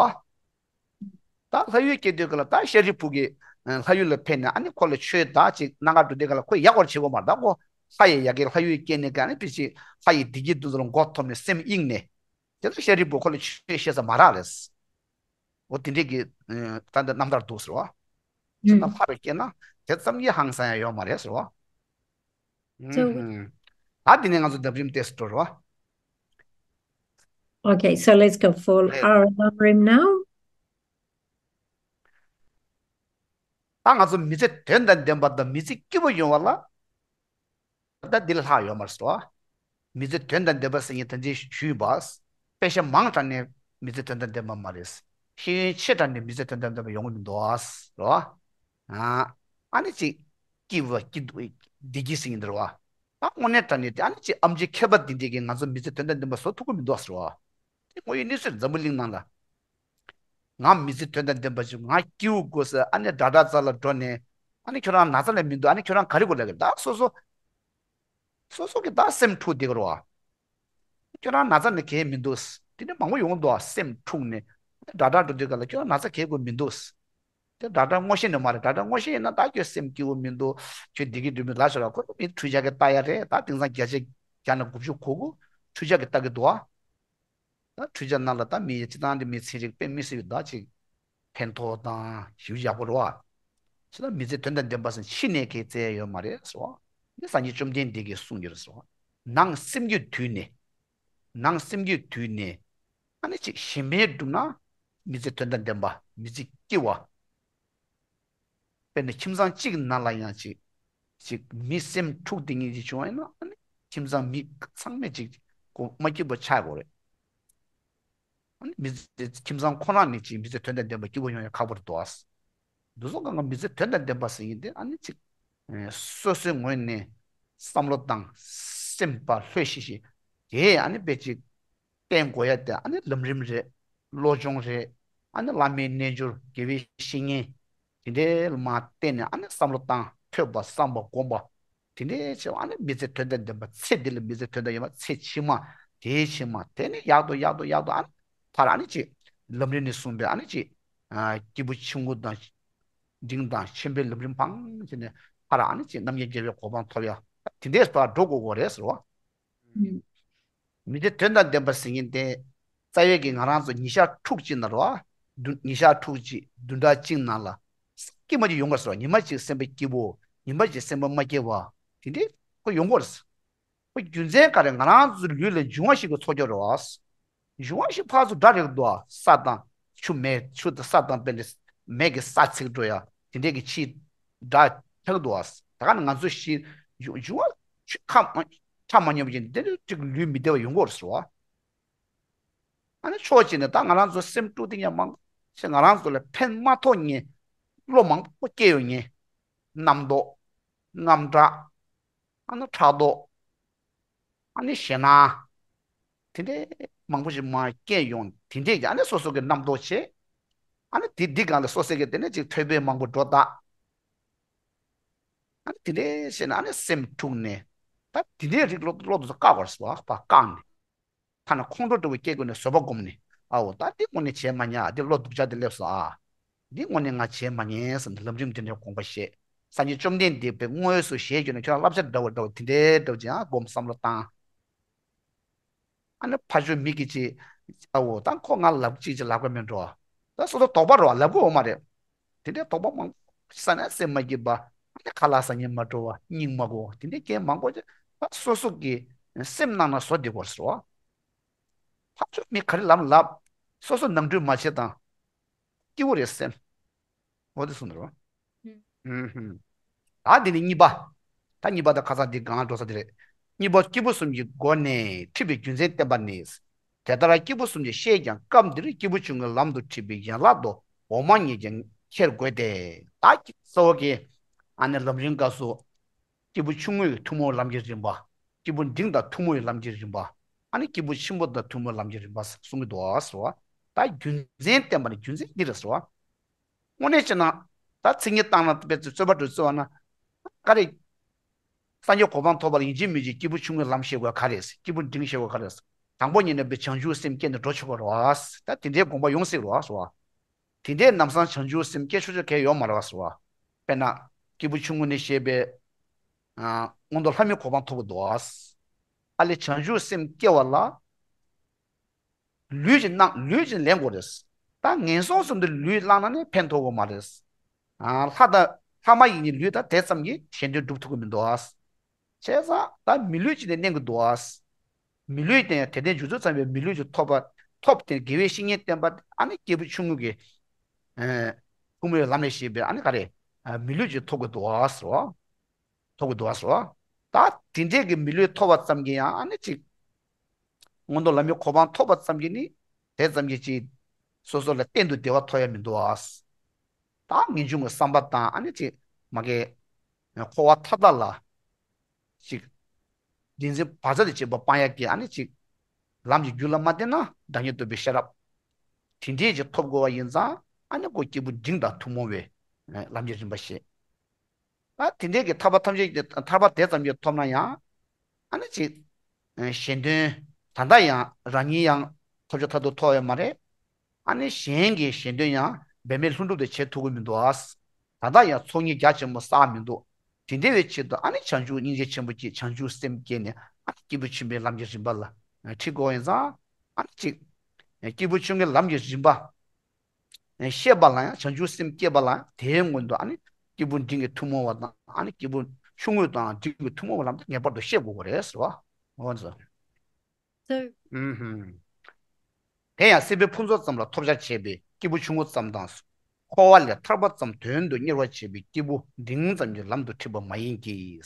ད་ལྷ་ཡུལ་སྐྱེས་དུས་སྐབས་ལ་ད་ཤཱ་རིའི་བུ་གིས་ལྷ་ཡུལ་ལ་ཕེབས་ནས་ཨ་ནི་ཁོ་ལ་ཆོས་དག་ཅིག་གནང་ག་འགྲོ་དུས་སྐབས་ལ་ཁོས་ཡག་པར་བྱེད་དགོས་མ་རེད། ད་ཁོ་ལྷ་ཡི་ཡ་གི་ལྷ་ཡུལ་སྐྱེས་ནས་ག་ནས་ཕི་ཅིག་ལྷ་ཡི་བདེ་སྐྱིད་དེ་ཚོ་ལ་མགོ་འཐོམས་ནས་སེམས་གཡེངས་ནས། དེ་ལ་ཤཱ་རིའི་བུ་ཁོ་ལ་ཆོས་བཤད་ས་མ་རག་རེད། འོ་དེ་འདྲས་ཀྱི་ད་འདི་རྣམ་ཐར་འདུག་ཟེར་བ། ཁྱེད་རྣམས་ལྷ་རུ་སྐྱེས་ན་དེ་ཙམ་གྱིས་ཧང་སང་ཡ་ཡོད་མ་རེད་ཟེར་བ། ད་འདི་ནས་ང་ཚོ་ལྡབ་རིམ་ཏོག་ཙམ་འགྲོ་རོགས། Okay, so let's go for our ལྡབ་རིམ་now. ད་ང་ཚོ་མི་ཚེ་དོན་དང་ལྡན་པ་དང་མི་ཚེ་སྐྱིད་པོ་ཡོང་བ་ལ། ད་འདི་ལས་ལྷག་ཡོད་མ་རེད་ཟེར་བ། མི་ཚེ་དོན་དང་ལྡན་པ་ཟེར་མཁན་ད་ཅི་ཞུས་པ། དཔེ་ཆ་མང་དྲགས་ནས་མི་ཚེ་དོན་དང་ལྡན་པ་མ་རེད། ཤེས་ཡོན་ཆེ་དྲགས་ནས་མི་ཚེ་དོན་དང་ལྡན་པ་ཡོང་གི་མི་འདུག་ཟེར་བ། ཨ་ནི་ཅིག་སྐྱིད་པ་སྐྱིད་སྡུག་བདེ་སྐྱིད་ཟེར་མཁན་འདི་རེད་བ། ད་དངོས་གནས་དྲང་གནས་དེ་ཨ་ནི་ཅིག་ཨེམ་ཆི་མཁས་པ་འདི་འདྲས་ཀྱིས་ང་ཚོ་མི་ཚེ་དོན་དང་ལྡན་པ་བཟོ་ཐུབ་ཀྱི་མི་འདུག་ཟེར་བ། དེ་དངོས་ཡོད་གནས་ཚུལ་འཛམ་བུ་གླིང་ནང་ལ། ང་མི་ཚེ་དོན་དང་ལྡན་པ་ཞིག་ང་སྐྱིད་པོ་དགོས་ཟེར་ཨ་ནི་དྲ་གྲགས་རྩ་ལ་འགྲོ་ནས། ཨ་ནི་ཁྱོད་རང་ན་ཚ་ལས་མི་འདུག་ཨ་ནི་ཁྱོད་རང་ག་རེ་དགོས་ལབ་ཀྱི་ད་སོ་སོ། སོ་སོ་གི་ད་སེམས་འཁྲུག་བསྡད་ཀྱི་རེད་བ། ཁྱོད་རང་ན་ཚ་ནི་གལ་མི་འདུག་དེ་འདྲ་མང་པོ་ཡོང་འདུག་ཨ། སེམས་འཁྲུག་ནས་དྲ་གྲགས་འགྲོ་དུས་ག་ལ་ཁྱོད་རང་ན་ཚ་གལ་དགོས་མི་འདུག་དེ་དྲ་གྲགས་ངོ་ཤེས་ནི་མ་རེད། དྲ་གྲགས་ངོ་ཤེས་ཡིན་ན་ད་ཁྱོད་སེམས་སྐྱིད་པོ་མི་འདུག་ཁྱོད་བདེ་སྐྱིད་སྒྲོལ་མི་ལ་ཤོར་བ་ཁོ་མི་འཕྲུལ་ཆས་ཀྱི་ལྟ་ཡ་རེད། ད་དེང་སང་བརྒྱ་ཆ་བརྒྱ་ནས་དགུ་བཅུ་གོ་དགུ་འཕྲུལ་ཆས་ཀྱི་ལྟ་གི་འདུག་ཨ། ད་འཕྲུལ་ཆས་ནང་ལ་ད་མི་ཡི་སྤྱི་བཏང་འདི་མི་ཚན་རིག་དཔེ་མི་སྲིད་པའི་ད་ཅིག་ཕན་ཐོགས་དང་ཞེ་པོ་ཡག་པོ་རེད་བ། ཅི་ད་མི་ཚེ་དོན་དང་ལྡན་པ་ཟེར་ཕྱི་ནས་གས་བཙལ་ཡ་ཡོད་མ་རེད་ཟེར་བ། འདི་སངས་རྒྱས་བཅོམ་ལྡན་འདས་ཀྱིས་གསུངས་ཡོད་རེད་ཟེར་བ། ནང་སེམས་རྒྱུད་དུལ་ནས། ནང་སེམས་རྒྱུད་དུལ་ནས། ཨ་ནི་ཅིག་གཞན་ཕན་བསྒྲུབས་ན། མི་ཚེ་དོན་དང་ལྡན་པ། མི་ཚེ་སྐྱིད་པ། དཔེར་ན་ཁྱིམ་ཚང་གཅིག་ནང་ལ་ཡང་ཅིག་ཅིག་མི་སེམས་འཁྲུག་དེ་ཉིད་ཅིག་བྱུང་བ་ཡིན་ན་ཨ་ནི་ཁྱིམ་ཚང་མི་ཚང་མས་ཅིག་ཁོ་མ་སྐྱིད་པ་ཆགས་དགོས་རེད། ཨ་ནི་མི་ཚེ་ཁྱིམ་ཚང་ཁོ་ན་ནས་ཅིག་མི་ཚེ་དོན་དང་ལྡན་པ་སྐྱིད་པོ་ཡོང་ཡ་ཁག་པོ་རེད་འདུག་ཨ། འདུག་སོང་གང་ག་མི་ཚེ་དོན་དང་ལྡན་པ་ཟེར་ཡིན་ཏེ་ཨ་ནི་ཅིག་ཨེ་སོ་སོའི་ངོས་ནས་བསམ་བློ་བཏང་། སེམས་པ་ལྷོད་ཤིག་ཤིག་དེ་ཨ་ནི་དཔེ་ཅིག་བསྟེན་དགོས་ཡ་དེ་ཨ་ནི་ལམ་རིམ་རེད། བློ་སྦྱོང་རེད། ཨ་ནི་བླ་མའི་རྣལ་འབྱོར་དགེ་བའི་བཤེས་གཉེན། དེ་འདྲའི་མ་བསྟེན་ནས་ཨ་ནི་བསམ་བློ་བཏང་ཐོས་པ་བསམ་པ་སྒོམ་པ། དེ་འདྲའི་བྱས་པ་ཨ་ནི་མི་ཚེ་དོན་དང་ལྡན་པ་ཚེ་འདི་ལ་མི་ཚེ་དོན་དང་ལྡན་པ་ཚེ་ཕྱི་མ། དེའི་ཕྱི་མ་དེ་ནི་ཡག་ཏུ་ཡག་ཏུ་ཡག་ཏུ་ཨ་ནི་ཕར་ཨ་ནི་ཅིག་ལམ་རིམ་ནས་གསུངས་པའི་ཨ་ནི་ཅིག་ཨ་སྐྱེས་བུ་ཆུང་ངུ་དང་འབྲིང་དང་ཆེན་པོའི་ལམ་རིམ་འཕངས་བྱས་ནས་ཕར་ཨ་ནི་ཅིག་རྣམ་མཁྱེན་རྒྱལ་བའི་གོ་འཕང་ཐོབ་ཡ་དེ་འདྲའི་ཕར་འགྲོ་དགོས་དགོས་རེད་ཟེར་བ། མི་ཚེ་དོན་དང་ལྡན་པ་ཟེར་མཁན་དེ། རྩ་བའི་གི་ང་རང་ཚོ་ཉིན་ཞག་ཕྲུགས་གཅིག་ནང་རེད་བ། བདུན་ཉིན་ཞག་ཕྲུགས་གཅིག་བདུན་ཕྲག་གཅིག་ནང་ལ། སྐྱིད་མ་གཅིག་ཡོང་དགོས་ཟེར་བ། ཉི་མ་གཅིག་སེམས་པ་སྐྱིད་པོ། ཉི་མ་གཅིག་སེམས་པ་མ་སྐྱིད་པ། དེ་འདྲའི་ཁོ་ཡོང་དགོས་རེད། ཁོ་རྒྱུ་མཚན་ག་རེ་ང་རང་ཚོའི་ལུས་ལ་འབྱུང་བ་ཞིག་གི་ཚོགས་སྦྱོར་རེད་བ། འབྱུང་བ་ཞིག་ཕར་ཚུར་འདྲ་རེད་འདུག་བ། ས་དང་ཆུ་མེ་ཆུ་དང་ས་དང་དཔེ་འདྲ་མེ་གི་ས་ཚིག་འགྲོ་ཡ་དེ་འདྲས་ཀྱི་ཕྱིའི་སྒྲ་ཆགས་འདུག་བ། ད་ག་ནི་ང་ཚོ་ཞིག་འབྱུང་འབྱུང་བ་ཆུ་ཁ་མ་ཁྲ་མ་ཉོ་བ་ཅན་དེ་འདྲ་ཅིག་ལུས་མི་བདེ་བ་ཡོང་གི་རེད་ཟེར་བ། ཨ་ནི་ཕྱོགས་གཅིག་ནས་ད་ང་རང་ཚོ་སེམས་དཀྲུག་སྟེ་ཉན་མང་ཆེ་ང་རང་ཚོ་ལ་ཕན་མ་ཐོགས་ཉན། བློ་མང་པོ་སྐྱེ་ཡོང་ཉན། རྣམ་རྟོག་རྔམ་སྐྲག་ཨ་ནི་ཕྲག་དོག་ཨ་ནི་ཞེད་སྣང་། དེ་འདྲའི་མང་པོ་ཞིག་མར་སྐྱེས་ཡོང་། དེ་འདྲས་ཀྱི་ཨ་ནི་སོ་སོ་གི་རྣམ་རྟོག་བྱེད། ཨ་ནི་དེ་འདི་སྒང་ལ་སོ་སོ་གི་དེ་ནས་ཅིག་ཐོས་པའི་མང་པོ་སྒྲོ་བཏགས། ཨ་ནི་དེ་འདྲས་བྱས་ནས་ཨ་ནི་སེམས་འཁྲུགས་ནས། ད་དེ་འདྲའི་རིགས་བློ་བློ་དུ་བཀག་དགོས་རེད་ཟེར་བ། བཀག་ནས། ཐ་ན་ཁོང་ཁྲོ་འདྲ་བོ་སྐྱེ་དགོས་ནས་བཟོད་པ་བསྒོམས་ནས། ཨའོ་ད་འདི་དངོས་གནས་བྱས་མ་ཉན། འདི་བློ་སྡུག་ཅག་འདི་སླེབས་སོང་ཨ། འདི་དངོས་གནས་ང་བྱས་མ་ཉན་བསམ་ནས་ལམ་རིམ་འདི་འདྲའི་དགོངས་པ་བཞེས། སངས་རྒྱས་བཅོམ་ལྡན་འདས་པའི་དངོས་སུ་ཞལ་བརྒྱུད་ནས་ཁྱོད་རང་བསླབ་བྱ་འདྲ་བོ་འདྲ་བོ་དེ་འདྲའི་འདྲ་བོ་ཅིག་ཨ་སྒོམ་བསམ་བློ་བཏང་། ཨ་ནི་ཕར་ཕྱོགས་མི་གིས་ཅིག་ཨའོ་ད་ཁོ་ང་ལབ་ཅིག་ཅིག་ལབ་ག་མེད་འགྲོ། ད་སོ་སོ་དོགས་པ་རོ་ལབ་གི་འོ་མ་རེད། དེ་འདྲའི་དོགས་པ་མང་པོ་ས་ནས་སེམས་མ་སྐྱིད་པ། ཨ་ནི་ཁ་ལག་ཟ་སྙིང་མ་བྲོ་བ། སྙིང་མ་གོ་བ། དེ་འདྲའི་རྐྱེན་མང་པོ་ཅིག་ད་སོ་སོ་གི་སེམས་ནང་ན་བཟོ་བསྡད་དགོས་རེད་ཟེར་བ། ཕར་ཕྱོགས་མི་ག་རེ་ལབ་ལབ། སོ་སོ་ནང་འཁྲུལ་མ་བྱེད་དང་། སྐྱིད་པོ་རེད་སེམས། འོ་དེ་གསུངས་འདུག་རོ། ཨུམ་ཧུམ། ད་འདི་ནི་གཉིས་པ། ད་གཉིས་པ་ད་ཁ་སང་འདི་སྒང་འགྲོ་ས་འདི་རེད། གཉིས་པ་སྐྱེས་བུ་གསུམ་གྱི་སྒོ་ནས་ཁྲིད་པའི་རྒྱུ་མཚན་བསྟན་པ་ནི། དེ་ལྟར་སྐྱེས་བུ་གསུམ་གྱིས་བཤད་ཀྱང་སྐབས་འདིར་སྐྱེས་བུ་ཆུང་ངུའི་ལམ་དུ་ཁྲིད་པའི་ཡན་ལག་དུ་འོག་མ་ཉིད་ཀྱང་འཁྱེར་དགོས་ཏེ། ད་གཙོ་བོ་གི་ཨ་ནི་ལམ་རིམ་སྐབས་སུ། སྐྱེས་བུ་ཆུང་ངུའི་ཐུན་མོང་ལམ་གྱི་རིམ་པ། སྐྱེས་བུ་འབྲིང་དང་ཐུན་མོང་བའི་ལམ་གྱི་རིམ་པ། ཨ་ནི་སྐྱེས་བུ་ཆེན་པོ་དང་ཐུན་མོང་ལམ་གྱི་རིམ་པ་གསུང་གི་འདུག་ཟེར་བ། ད་རྒྱུ་མཚན་བསྟན་པ་ནི་རྒྱུ་མཚན་འདི་རེད་ཟེར་བ། དངོས་གནས་བྱས་ན། ད་མཚན་ཉིད་བཏང་ན་དཔེ་རྩོད་པ་འགྲོ་རྩོད་པ་ན། ག་རེ། སངས་རྒྱས་གོ་འཕང་ཐོབ་པ་ལ་ཡིན་གཅིག་མིན་གཅིག་སྐྱེས་བུ་ཆུང་ངུའི་ལམ་ཤེས་དགོས་ག་རེ། སྐྱེས་བུ་འབྲིང་ཤེས་དགོས་ག་རེ། དང་པོ་ཉིད་ནས་བྱང་ཆུབ་སེམས་བསྐྱེད་ནས་འགྲོ་ཆོག་གི་རེད་བ། ད་དེ་འདྲའི་དགོངས་པ་ཡོང་སྲིད་རེད་བ། དེ་འདྲའི་ལམ་སང་བྱང་ཆུབ་སེམས་བསྐྱེད་ཆོག་ཆོག་གལ་ཡོད་མ་རེད་བ་ཟེར་བ། དཔེར་ན། སྐྱེས་བུ་ཆུང་ངུ་ནས་བཤད་པའི། ཨ། མངོན་མཐོ་ལྷ་མིའི་གོ་འཕང་ཐོབ་ཀྱི་འདུག་བ། ཨ་ལས་བྱང་ཆུབ་སེམས་སྐྱེ་བ་ལ། ལུས་ཀྱིས་གནང་ལུས་ཀྱིས་ལེན་དགོས་རེད། ད་ངན་སོང་གསུམ་དུ་ལུས་བླངས་ན་ནི་ཕན་ཐོགས་ཀྱི་མ་རེད། ཨ། ལྷ་དང་ལྷ་མ་ཡིན་གྱི་ལུས་དང་དེ་ཙམ་གྱིས་གཞན་དོན་སྒྲུབ་ཐུབ་ཀྱི་མི་འདུག་བ། བྱས་ཙང་ད་མི་ལུས་ཅིག་ནས་གནས་ཀྱི་འདུག་བ། མི་ལུས་དེ་ཡང་དེ་ལྟར་འཇུག་ཚུལ་ཙམ་པའི་མི་ལུས་ཀྱི་ཐོབ་པ། ཐོབ་སྟེ་དགེ་བའི་བཤེས་གཉེན་བསྟེན་པ་ཨ་ནི་སྐྱེས་བུ་ཆུང་ངུ་གི། ཨེ། ཐུན་མོང་བའི་ལམ་ལས་བཤད་པའི་ཨ་ནི་ག་རེ། ཨ། མི་ལུས་ཀྱི་ཐོབ་ཀྱི་འདུག་བ་ཟེར་བ། ཐོབ་ཀྱི་འདུག་བ་ཟེར་བ། ད་དེ་འདྲས་ཀྱི་མི་ལུས་ཐོབ་པ་ཙམ་གྱིས་ཡང་ཨ་ནི་ཅིག་མངོན་མཐོ་ལྷ་མིའི་གོ་འཕང་ཐོབ་པ་ཙམ་གྱིས་ནི། དེ་ཙམ་གྱིས་ཅིག་སོ་སོ་ལ་གཏན་དུ་བདེ་བ་ཐོབ་ཡ་མི་འདུག་བ། ད་ངེས་འབྱུང་གི་བསམ་པ་དང་ཨ་ནི་ཅིག་མ་གི། འཁོར་བ་མཐའ་དག་ལ། ཅིག་བདེན་འཛིན་བག་ཚ་དང་བཅས་པ་སྤང་ཡག་གི་ཨ་ནི་ཅིག་ལམ་གྱི་རྒྱུད་ལ་མ་བརྟེན་ན་བདག་ཉིད་རྟོགས་པའི་ཤེས་རབ་དེ་འདྲས་ཅིག་ཐོབ་དགོས་པ་ཡིན་ཙང་། ཨ་ནི་ཁོ་སྐྱེས་བུ་འབྲིང་དང་ཐུན་མོང་བའི་ལམ་གྱི་རིམ་པ་བཤད། ད་དེ་འདྲས་ཀྱི་ཐར་པ་ཐམས་ཅད་ཀྱི་ཐར་པ་དེ་ཙམ་གྱིས་ཐོབ་ན་ཡང་། ཨ་ནི་ཅིག་གཞན་དོན་ད་ལྟ་ཡང་རང་ཉིད་ཡང་ཐོབ་བྱ་མཐར་ཐུག་ཐོབ་ཡོད་མ་རེད། ཨ་ནི་གཞན་གྱི་གཞན་དོན་ཡང་འབད་མེད་ལྷུན་གྲུབ་ཏུ་བྱེད་ཐུབ་ཀྱི་མི་འདུག་ཨ། ད་ལྟ་ཡང་ཚོགས་གཉིས་རྒྱ་ཆེན་པོ་བསགས་མི་འདུག་དེ་འདྲ་བའི་ཆེད་དུ་ཨ་ནི་བྱང་ཆུབ་སྙིང་རྗེ་ཆེན་པོ་སྐྱེས། བྱང་ཆུབ་སེམས་སྐྱེས་ནས་ཨ་ནི་སྐྱེས་བུ་ཆེན་པོའི་ལམ་གྱི་རིམ་པ་ལ་ཁྲིད་དགོས་ཡིན་ཙང་། ཨ་ནི་ཅིག་སྐྱེས་བུ་ཆུང་ངུའི་ལམ་གྱི་རིམ་པ་ཤེས་པ་ལ་ཡང་། བྱང་ཆུབ་སེམས་བསྐྱེད་པ་ལ་ཡང་། དེའི་སྔོན་དུ་ཨ་ནི་སྐྱེས་བུ་འབྲིང་གི་ཐུན་མོང་བ་དང་། ཨ་ནི་སྐྱེས་བུ་ཆུང་ངུ་དང་འབྲིང་གི་ཐུན་མོང་བའི་ལམ་དེ་ངེས་པར་དུ་ཤེས་དགོས་པ་རེད་ཟེར་བ། འོ་ཙི། ཨུམ་ཧུམ། དེ་ཡང་སྲིད་པའི་ཕུན་ཚོགས་ཙམ་ལ་ཐོབ་བྱར་བྱེད་པའི་སྐྱེས་བུ་ཆུང་ངུ་ཙམ་དང་། འཁོར་བ་ལས་ཐར་པ་ཙམ་དོན་དུ་གཉེར་བར་བྱེད་པའི་སྐྱེས་བུ་འབྲིང་ཙམ་གྱི་ལམ་དུ་ཁྲིད་པ་མ་ཡིན་གྱི།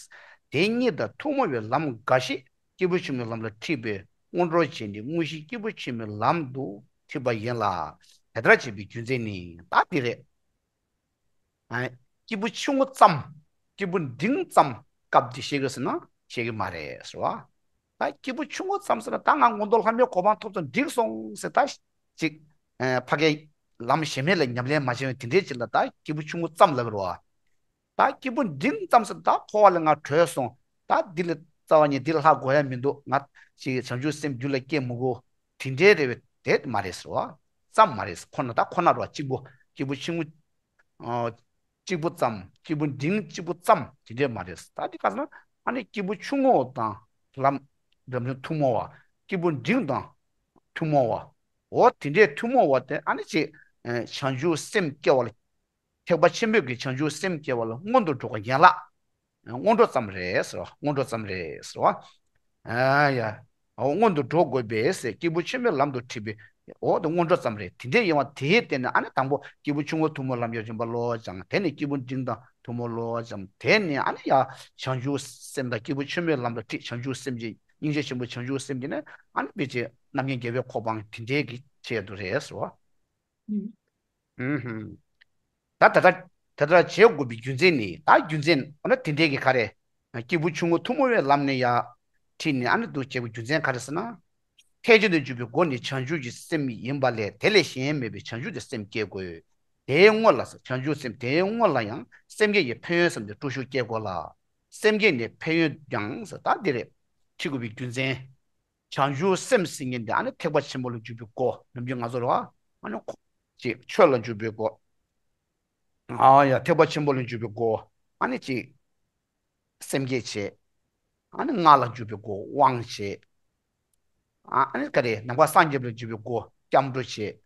དེ་གཉིས་དང་ཐུན་མོང་བའི་ལམ་འགའ་ཞིག་སྐྱེས་བུ་ཆུང་ངུའི་ལམ་ལ་ཁྲིད་པའི་སྔོན་འགྲོར་བྱས་ནས་དངོས་གཞི་སྐྱེས་བུ་ཆེན་པོའི་ལམ་དུ་ཁྲིད་པ་ཡིན་ལ། དེ་ལྟར་བྱེད་པའི་རྒྱུ་མཚན་ནི། ད་འདི་རེད། ཨ། སྐྱེས་བུ་ཆུང་ངུ་ཙམ། སྐྱེས་བུ་འབྲིང་ཙམ་སྐབས་འདི་བཤད་ཀྱི་ཟེར་ན་བཤད་ཀྱི་མ་རེད་ཟེར་བ། ད་སྐྱེས་བུ་ཆུང་ངུ་ཙམ་ཟེར་ན། ད་ང་མངོན་མཐོ་ལྷ་མིའི་གོ་འཕང་ཐོབ་སོང་འགྲིག་སོང་ཟེར། ད་ཅིག་ཨ། ཕ་གིའི་ལམ་གཞན་མེད་ལ་ཉམས་ལེན་མ་བྱས་པའི་དེ་འདྲའི་ཅིག་ལ་ད་སྐྱེས་བུ་ཆུང་ངུ་ཙམ་ལབ་ཀྱི་རེད་བ། ད་སྐྱེས་བུ་འབྲིང་ཙམ་ཟེར། ད་འཁོར་བ་ལས་ང་གྲོལ་སོང་། ད་འདི་ལས་རྩ་བ་ཉིད་འདི་ལས་ལྷག་དགོས་ཡ་མི་འདུག་ང་ཅིག་བྱང་ཆུབ་སེམས་རྒྱུད་ལ་སྐྱེ་མི་དགོས། དེ་འདྲའི་རེད་པས། དེ་མ་རེད་ཟེར་བ། ཙམ་མ་རེད། ཁོ་ན་ད་ཁོ་ན་རེད་བ། གཅིག་པོ་སྐྱེས་བུ་ཆུང་ངུ། ཨ། གཅིག་པོ་ཙམ། སྐྱེས་བུ་འབྲིང་གཅིག་པོ་ཙམ་དེ་འདྲའི་མ་རེད། ད་འདི་ག་ཟེར་ན། ཨ་ནི་སྐྱེས་བུ་ཆུང་ངུ་དང་ལམ་རིམ་བྱོན་ཐུན་མོང་བ། སྐྱེས་བུ་འབྲིང་དང་ཐུན་མོང་བ། འོ་དེ་འདྲའི་ཐུན་མོང་བ་དེ་ཨ་ནི་ཅིག་ཨ། བྱང་ཆུབ་སེམས་སྐྱེ་བ་ལ། ཐེག་པ་ཆེན་པོའི་གི་བྱང་ཆུབ་སེམས་སྐྱེ་བ་ལ་སྔོན་དུ་འགྲོ་བ་ཡན་ལག་སྔོན་འགྲོ་ཙམ་རེད་ཟེར་བ། སྔོན་འགྲོ་ཙམ་རེད་ཟེར་བ། ཨ་ཡ། འོ་སྔོན་དུ་འགྲོ་དགོས་པས་ཟེར། སྐྱེས་བུ་ཆེན་པོའི་ལམ་དུ་ཁྲིད་པའི། འོ་དེ་སྔོན་འགྲོ་ཙམ་རེད། དེ་འདྲ་ཡིན་བ་དེའི་སྟེང་ནས་ཨ་ནི་དང་པོ་སྐྱེས་བུ་ཆུང་ངུ་ཐུན་མོང་ལམ་གྱི་རིམ་པ་བློ་སྦྱང་། དེ་ནས་སྐྱེས་བུ་འབྲིང་དང་ཐུན་མོང་བློ་སྦྱང་། དེ་ནས་ཨ་ནི་ཡ་བྱང་ཆུབ་སེམས་དང་སྐྱེས་བུ་ཆེན་པོའི་ལམ་དུ་ཁྲིད། བྱང་ཆུབ་སེམས་ཀྱི་སྙིང་རྗེ་ཆེན་པོ་བྱང་ཆུབ་སེམས་ཀྱི་ནི་ཨ་ནི་དཔེ་ཆའི་རྣམ་མཁྱེན་རྒྱལ་བའི་གོ་འཕང་དེ་འདྲའི་གི་ཆེད་དུ་རེད་ཟེར་བ། ཨུམ། ཨུམ་ཧུམ། ད་ད་ལྟ་ད་ལྟ་བྱེད་དགོས་པའི་རྒྱུ་མཚན་ནི། ད་རྒྱུ་མཚན་འོ་ན་དེ་འདྲའི་གི་ག་རེ། སྐྱེས་བུ་ཆུང་ངུ་ཐུན་མོང་བའི་ལམ་ནས་ཡར་ཁྲིད་ནས་ཨ་ནི་འདུག་བྱེད་དགོས་རྒྱུ་མཚན་ག་རེ་ཟེར་ན། ཐེག་ཆེན་དུ་འཇུག་པའི་སྒོ་ནི་བྱང་ཆུབ་ཀྱི་སེམས་ཡིན་པ་ལས། དེ་ལས་གཞན་མེད་པའི་བྱང་ཆུབ་ཀྱི་སེམས་བསྐྱེད་དགོས། དེའི་སྔོན་ལ་བྱང་ཆུབ་སེམས། དེའི་སྔོན་ལ་ཡང་སེམས་བསྐྱེད་ཀྱི་ཕན་ཡོན་བསམ་སྟེ་དཀྲུག་ཤུགས་བསྐྱེད་དགོས་ལ། སེམས་བསྐྱེད་ནི་ཕན་ཡོན་ཀྱང་ཟེར། ད་འདི་རེད། ཁྲིད་དགོས་པའི་རྒྱུ་མཚན། བྱང་ཆུབ་སེམས་ཟེར་མཁན་དེ་ཨ་ནི་ཐེག་པ་ཆེན་པོ་ལ་འཇུག་པའི་སྒོ། ནམ་རྒྱུན་ང་ཚོ་རེད་བ། ཨ་ནི་ཁོ་ཅིག་ཆོས་ལ་འཇུག་པའི་སྒོ། ཨ་ཡ། ཐེག་པ་ཆེན་པོ་ལ་འཇུག་པའི་སྒོ། ཨ་ནི་ཅིག་སེམས་བསྐྱེད་བྱེད། ཨ་ནི་སྔགས་ལ་འཇུག་པའི་སྒོ། དབང་བྱེད། ཨ་ཨ་ནི་ག་རེ། ནམ་མཁའ་སངས་རྒྱས་པ་ལ་འཇུག་པའི་སྒོ། སྐྱབས་འགྲོ་བྱེད།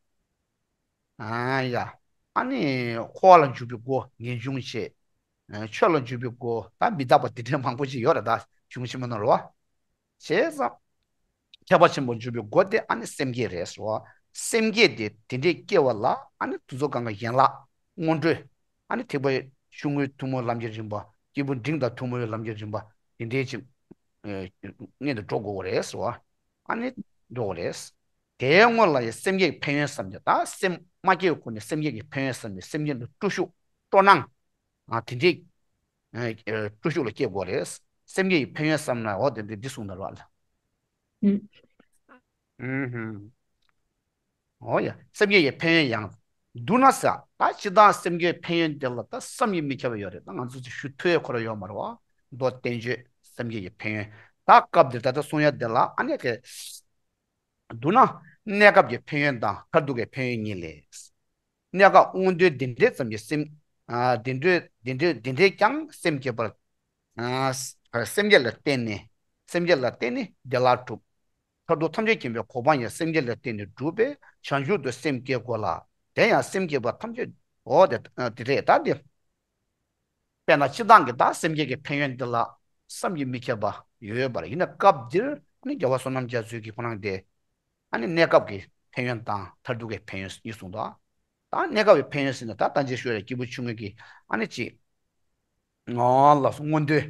ཨ་ཡ། ཨ་ནི་འཁོར་བ་ལ་འཇུག་པའི་སྒོ། ངེས་འབྱུང་བྱེད། ཨ་ཆོས་ལ་འཇུག་པའི་སྒོ། ད་མི་རྟག་པ་དེ་འདྲའི་མང་པོ་ཅིག་ཡོད་རེད། ད་གཞུང་ཆེན་མོ་ནང་རེད་བ། བྱས་ཙང་། ཐེག་པ་ཆེན་པོ་འཇུག་པའི་སྒོ་དེ་ཨ་ནི་སེམས་བསྐྱེད་རེད་ཟེར་བ། སེམས་བསྐྱེད་དེ་དེ་འདྲས་སྐྱེ་བ་ལ་ཨ་ནི་དེ་ཚོ་གང་ག་ཡན་ལག་སྔོན་འགྲོའི། ཨ་ནི་ཐེག་པ་ཆུང་ངུའི་ཐུན་མོང་ལམ་གྱི་རིམ་པ། སྐྱེས་བུ་འབྲིང་དང་ཐུན་མོང་བའི་ལམ་གྱི་རིམ་པ་དེ་འདྲས་ཅིག་ཨ་སྔོན་དུ་འགྲོ་དགོས་པ་རེད་ཟེར་བ། ཨ་ནི་འགྲོ་དགོས་རེད། དེའི་སྔོན་ལ་ཡང་སེམས་བསྐྱེད་ཀྱི་ཕན་ཡོན་བསམ་སྟེ། ད་སེམས་མ་སྐྱེས་གོང་ནས་སེམས་བསྐྱེད་ཀྱི་ཕན་ཡོན་བསམ་སྟེ། སེམས་བསྐྱེད་ལ་དཀྲུག་ཤུགས་སྤྲོ་སྣང་། ཨ་དེ་འདྲས་ཨ་ཨ་དཀྲུག་ཤུགས་ལ་སྐྱེ་དགོས་རེད། སེམས་བསྐྱེད་ཀྱི་ཕན་ཡོན་བསམ་ན། འོ་དེ་འདི་འདི་གསུངས་ན་རོགས་ལ། ཨུམ། ཨུམ་ཧུམ། འོ་ཡ། སེམས་བསྐྱེད་ཀྱི་ཕན་ཡོན་ཡང་། བསྡུ་ན་ཟེར། ད་སྤྱིར་བཏང་སེམས་བསྐྱེད་ཕན་ཡོན་དེ་ལ་ད་བསམ་གྱིས་མི་ཁྱབ་པ་ཡོད་རེད། ད་ང་ཚོ་ཚོས་ཞུ་ཐུབ་ཡ་ཁོ་རང་ཡོད་མ་རེད་བ། མདོ་བསྟན་བཅོས་སེམས་བསྐྱེད་ཀྱི་ཕན་ཡོན། ད་སྐབས་འདིར་ད་ལྟ་གསུང་ཡ་དེ་ལ་ཨ་ནི་ག་བསྡུ་ན། གནས་སྐབས་ཀྱི་ཕན་ཡོན་དང་མཐར་ཐུག་གི་ཕན་ཡོན་གཉིས་ལས། གནས་སྐབས་སྔོན་དུས་བདེ་འབྲས་ཙམ་གྱི་སེམས། ཨ་བདེ་འབྲས་བདེ་འབྲས་བདེ་འབྲས་ཀྱང་སེམས་བསྐྱེད་པར། ཨ་སེམས་བསྐྱེད་ལ་བརྟེན་ནས། སེམས་བསྐྱེད་ལ་བརྟེན་ནས་བདེ་བླག་གྲུབ། མཐར་ཐུག་ཐམས་ཅད་མཁྱེན་པའི་གོ་འཕང་ཡང་སེམས་བསྐྱེད་ལ་བརྟེན་ནས་འགྲུབ་པས་བྱང་ཆུབ་ཏུ་སེམས་བསྐྱེད་དགོས་ལ། དེ་ཡང་སེམས་བསྐྱེད་པ་ཐམས་ཅད། འོ་དེ་དེ་རེད་ད་དེ། དཔེར་ན་སྤྱིར་བཏང་གི་ད་སེམས་བསྐྱེད་ཀྱི་ཕན་ཡོན་འདི་ལ་བསམ་གྱིས་མི་ཁྱབ་པ་ཡོད་པ་རེད། ཡིན་ན་སྐབས་འདིར་ཨ་ནི་རྒྱལ་བ་བསོད་ནམས་རྒྱ་མཚོས་ཀྱི་ཁོ་རང་དེ་ཨ་ནི་གནས་སྐབས་ཀྱི་ཕན་ཡོན་དང་མཐར་ཐུག་གི་ཕན་ཡོན་གཉིས་གསུངས་འདུག་ད་གནས་སྐབས་ཀྱི་ཕན་ཡོན་ཟེར་ན་ད་ད་ཅི་ཞུས་རེད། སྐྱེས་བུ་ཆུང་ངུ་གི་ཨ་ནི་ཅིག་ངོ་ལ་སོ་སྔོན་དུས།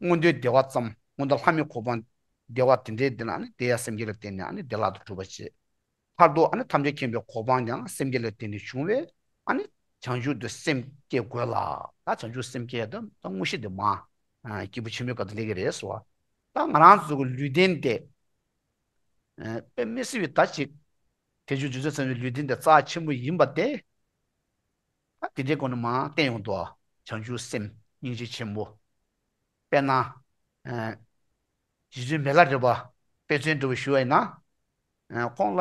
སྔོན་དུས་བདེ་བ་ཙམ། སྔོན་དུ་ལྷ་མིའི་གོ་འཕང་བདེ་བ་དེ་འདྲའི་འདི་ལ་ཨ་ནི་དེ་ཡང་སེམས་བསྐྱེད་ལ་བརྟེན་ནས་ཨ་ནི་བདེ་བླག་ཏུ་གྲུབ་པ་བྱེད། མཐར་ཐུག་ཨ་ནི་ཐམས་ཅད་མཁྱེན་པའི་གོ་འཕང་ཀྱང་སེམས་བསྐྱེད་ལ་བརྟེན་ནས་བྱུང་བས། ཨ་ནི་བྱང་ཆུབ་ཏུ་སེམས་བསྐྱེད་དགོས་ལ། ད་བྱང་ཆུབ་སེམས་བསྐྱེད་ཡ་ད་ད་དངོས་གཞི་དེ་མ། ཨ་སྐྱེས་བུ་ཆེན་པོའི་སྐབས་དེ་སླེབས་ཀྱི་རེད་ཟེར་བ། ད་ང་རང་ཚོ་གི་ལུས་རྟེན་དེ། ཨ། དཔེ་མི་སྲིད་པའི་ད་ཅིག་དལ་འབྱོར་རྒྱུ་ཚོད་ཚང་བའི་ལུས་རྟེན་དེ་རྩ་ཆེན་པོ་ཡིན་པ་དེ། ད་དེ་འདྲའི་སྒོ་ནས་མར་བསྟན་ཡོང་འདུག་བྱང་ཆུབ་སེམས་སྙིང་རྗེ་ཆེན་པོ། དཔེར་ན། ཨ། རྗེ་བཙུན་མི་ལ་རས་པ་དཔེ་མཚོན་འདྲ་བོ་ཞུ་བ་ཡིན་ན། ཨ། ཁོང་ལ་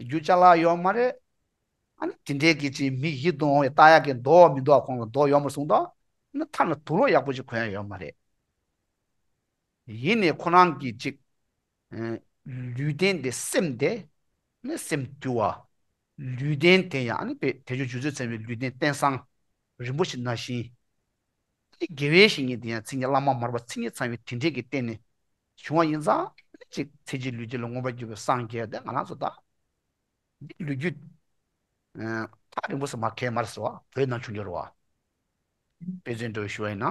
རྒྱུ་ཅ་ལག་ཡོད་མ་རེད། ཨ་ནི་དེ་འདྲའི་གི་ཅིག་མི་ཡིད་དུ་འོང་བའི་ལྟ་ཡག་གི་མདོག་མི་འདུག་ཁོང་ལ་མདོག་ཡོད་མ་རེད་གསུངས་འདུག་ཨ་ནི་ཐ་ན་དུག་ལོག་ཡག་པོ་ཅིག་གོན་ཡག་ཡོད་མ་རེད། ཡིན་ནའི་ཁོ་རང་གི་ཅིག་ཨ། ལུས་རྟེན་དེ་སེམས་དེ་ནི་སེམས་དུལ་བ། ལུས་རྟེན་དེ་ཡང་ཨ་ནི་དཔེ་དལ་འབྱོར་རྒྱུ་ཚོད་ཚང་བའི་ལུས་རྟེན་རྟེན་བཟང་རིན་པོ་ཆེ་ནང་བཞིན། ཨ་ནི་དགེ་བའི་བཤེས་གཉེན་དེ་ཡང་མཚན་ཉིད་བླ་མ་མར་པ་མཚན་ཉིད་ཚང་བའི་དེ་འདྲའི་གི་སྟེང་ནས་བྱུང་བ་ཡིན་ཙང་། ཨ་ནི་ཅིག་ཚེ་གཅིག་ལུས་གཅིག་ལ་མངོན་པར་གྱུར་པའི་སངས་རྒྱས་དེ་ང་རང་ཚོ་ད་འདི་ལོ་རྒྱུས། ཨ། ཐག་རིང་པོ་ཙམ་མ་གལ་མ་རེད་ཟེར་བ། བོད་ནང་བྱུང་རྒྱུ་རེད་བ། དཔེ་མཚོན་འདྲ་བོ་ཞུ་བ་ཡིན་ན།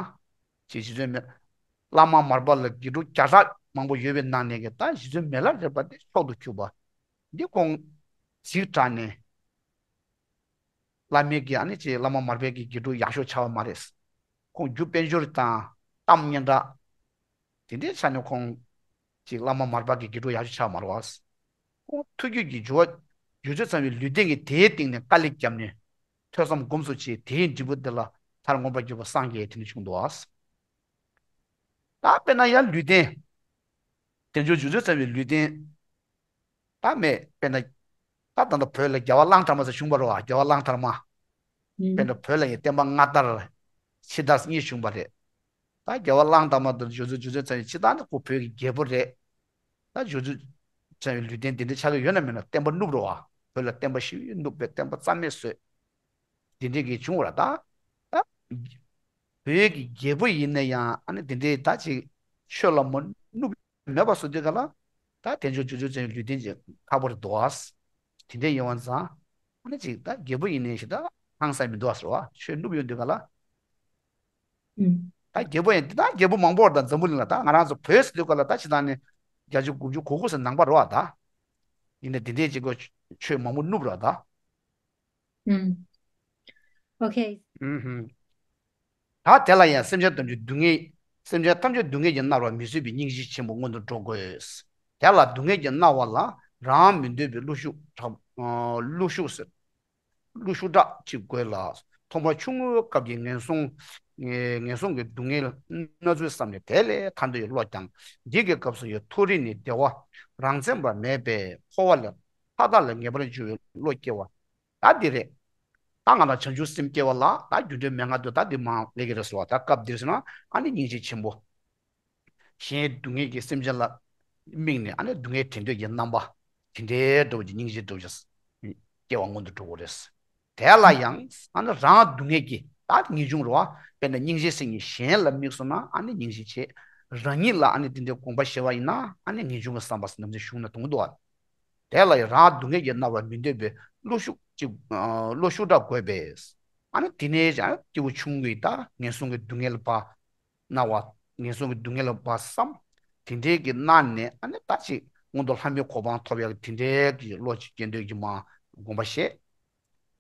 ཅིག་རྗེ་བཙུན་མི། བླ་མ་མར་པ་ལ་དགེ་ཕྲུག་བརྒྱ་ཕྲག་མང་པོ་ཡོད་པའི་ནང་ནས་ཀྱི་ད་རྗེ་བཙུན་མི་ལ་རས་པ་དེ་མཆོག་ཏུ་གྱུར་པ། འདི་ཁོང་གཟིགས་དྲགས་ནས། བླ་མའི་གི་ཨ་ནི་ཅིག་བླ་མ་མར་པའི་གི་དགེ་ཕྲུག་ཡག་ཤོས་ཆགས་པ་མ་རེད། ཁོང་རྒྱུ་དཔལ་འབྱོར་དང་གཏམ་སྙན་གྲགས། དེ་འདྲའི་ཆ་ནས་ཁོང་ཅིག་བླ་མ་མར་པ་གི་དགེ་ཕྲུག་ཡག་ཤོས་ཆགས་མ་རེད་བ། ཁོང་ཐུགས་རྒྱུད་ཀྱི་འགྱུར་བ། རྒྱུ་ཚོད་ཚང་བའི་ལུས་རྟེན་གྱི་དེའི་སྟེང་ནས་དཀའ་ལས་བརྒྱབ་ནས། ཐོས་བསམ་སྒོམ་གསུམ་བྱས། དེའི་འབྲས་བུ་དེ་ལ་མཐར་མངོན་པར་གྱུར་པ་སངས་རྒྱས་དེ་འདྲ་བྱུང་འདུག་བ། ད་དཔེར་ན་ཡང་ལུས་རྟེན། དལ་འབྱོར་རྒྱུ་ཚོད་ཚང་བའི་ལུས་རྟེན། ད་མེད་དཔེར་ན། ད་ད་ལྟ་བོད་ལ་རྒྱལ་བ་གླང་དར་མ་ཟེར་བྱུང་བ་རེད་བ། རྒྱལ་བ་གླང་དར་མ། ཨུམ། དཔེར་ན་བོད་ལ་ཡང་བསྟན་པ་སྔ་དར། ཕྱི་དར་གཉིས་བྱུང་བ་རེད། ད་རྒྱལ་བ་གླང་དར་མ་དང་རྗེ་བཙུན་རྗེ་བཙུན་ཚང་བའི་ཕྱི་དར་ནི་ཁོ་བོད་ཀྱི་རྒྱལ་པོ་རེད། ད་རྗེ་བཙུན་ཚང་བའི་ལུས་རྟེན་དེ་འདྲ་ཆགས་ཀྱི་ཡོད་ན་མེད་ན་བསྟན་པ་བསྣུབས་རེད་བ། བོད་ལ་བསྟན་པ་ཞི་བའི་བསྣུབས་པའི་བསྟན་པ་རྩ་མེད་བཟོས། དེ་འདྲའི་གི་བྱུང་བ་རེད་ད། ད་བོད་ཀྱི་རྒྱལ་པོ་ཡིན་ན་ཡང་ཨ་ནི་དེ་འདྲའི་ད་ཅིག་ཆོས་ལ་མ་བསྣུབས། མེད་པ་བཟོ་དུས་ག་ལ། ད་དལ་འབྱོར་རྒྱུ་ཚོད་ཚང་བའི་ལུས་རྟེན་ཅིག་ཁག་པོ་རེད་འདུག་བ། དེ་འདྲ་ཡིན་པ་ཙང་། ཨ་ནི་ཅིག་ད་རྒྱལ་པོ་ཡིན་ནའི་ཞིག་ད་ཧང་སང་མི་འདུག་བ་ཟེར་བ། ཆོས་བསྣུབས་ཡོང་དུས་ག་ལ། ཨུམ། ད་རྒྱལ་པོ་ཡིན་ད་རྒྱལ་པོ་མང་པོ་བ་དང་འཛམ་བུ་གླིང་ལ་ད་ང་རང་ཚོ་བོད་ཟེར་དུས་ག་ལ་ད་ཕྱི་ནང་ནས་བརྒྱ་ཆ་དགུ་བཅུ་གོ་དགུ་ཟེར་ནང་པ་རེད་བ་ད། ཡིན་ནའི་དེ་འདྲའི་ཅིག་གོ་ཆོས་མང་པོ་བསྣུབས་རེད་བ་ད། ཨུམ། ཨོ་ཁེ། ཨུམ་ཧུམ། ད་དེ་ལ་ཡང་སེམས་ཅན་ཐམས་ཅད་སྡུག་བསྔལ། སེམས་ཅན་ཐམས་ཅད་སྡུག་བསྔལ་གྱིས་མནར་བར་མི་བཟོད་པའི་སྙིང་རྗེ་ཆེན་པོ་སྔོན་དུ་འགྲོ་དགོས། དེ་ལ་སྡུག་བསྔལ་གྱིས་མནར་བ་ལ་རང་མི་འདོད་པའི་བློ་ཤུགས་དྲག་ཨ་བློ་ཤུགས་ཟེར། བློ་ཤུགས་དྲག་ཅིག་དགོས་ལ། ཐོག་མར་ཆུང་ངུའི་སྐབས་ཀྱི་ངན་སོང་། ངན་སོང་གི་སྡུག་བསྔལ་སྣ་ཚོགས་བསམས་ནས་དེ་ལས་ཐར་འདོད་ཀྱི་བློ་ཀྱང་འདི་གི་སྐབས་སུ་ཡང་མཐོ་རིས་ནས་བདེ་བ་རང་མཚན་པ་མེད་པས་འཁོར་བ་ལས་མཐའ་དག་ལས་ངེས་པར་འབྱུང་བའི་བློ་སྐྱེ་བ། ད་འདི་རེད། ད་ང་ལ་བྱང་ཆུབ་སེམས་སྐྱེ་བ་ལ་ད་རྒྱུ་འབྲས་མན་ངག་ཏུ་ད་འདི་མ་ལས་ཀྱི་རེད་ཟེར་བ། ད་སྐབས་འདིར་ཟེར་ན་ཨ་ནི་སྙིང་རྗེ་ཆེན་པོ། གཞན་སྡུག་བསྔལ་གྱི་སེམས་ཅན་ལ་དམིགས་ནས་ཨ་ནི་སྡུག་བསྔལ་དྲན་འདོད་ཀྱི་རྣམ་པ་དེ་འདྲའི་འདྲ་བོ་ཀྱི་སྙིང་རྗེ་འདྲ་བོ་ཞིག་སྐྱེ་བ་སྔོན་དུ་འགྲོ་དགོས་རེད། དེ་ལ་ཡང་ཨ་ནི་རང་སྡུག་བསྔལ་གྱི་ད་ངེས་འབྱུང་རེད་བ། དཔེར་ན་སྙིང་རྗེའི་སེམས་ཀྱིས་གཞན་ལ་དམིགས་སོང་ན་ཨ་ནི་སྙིང་རྗེ་ཆེ། རང་ཉིད་ལ་ཨ་ནི་དེ་འདྲའི་དགོངས་པ་བཞེས་པ་ཡིན་ན་ཨ་ནི་ངེས་འབྱུང་གི་བསམ་པ་ཟེར་ནམ་རྒྱུན་གཞུང་ན་དུང་འདུག་བ། དེ་ལ་ཡང་རང་སྡུག་བསྔལ་གྱིས་མནར་བར་མི་འདོད་པའི་བློ་ཤུགས་ཅིག་ཨ་བློ་ཤུགས་དྲག་དགོས་པས། ཨ་ནི་དེ་ནས་ཀྱང་སྐྱེས་བུ་ཆུང་ངུས་ད་ངན་སོང་གི་སྡུག་བསྔལ་ལ་ཕར་མནར་བ། ངན་སོང་གི་སྡུག་བསྔལ་ལ་ཕར་བསམ། དེ་འདྲའི་གི་མནར་ནས་ཨ་ནི་ད་ཅིག་མངོན་མཐོ་ལྷ་མིའི་གོ་འཕང་ཐོབ་ཡག་གི་དེ་འདྲའི་གི་བློ་ཅིག་སྐྱེ་འདོད་ཀྱི་མ་དགོངས་པ་བཞེས།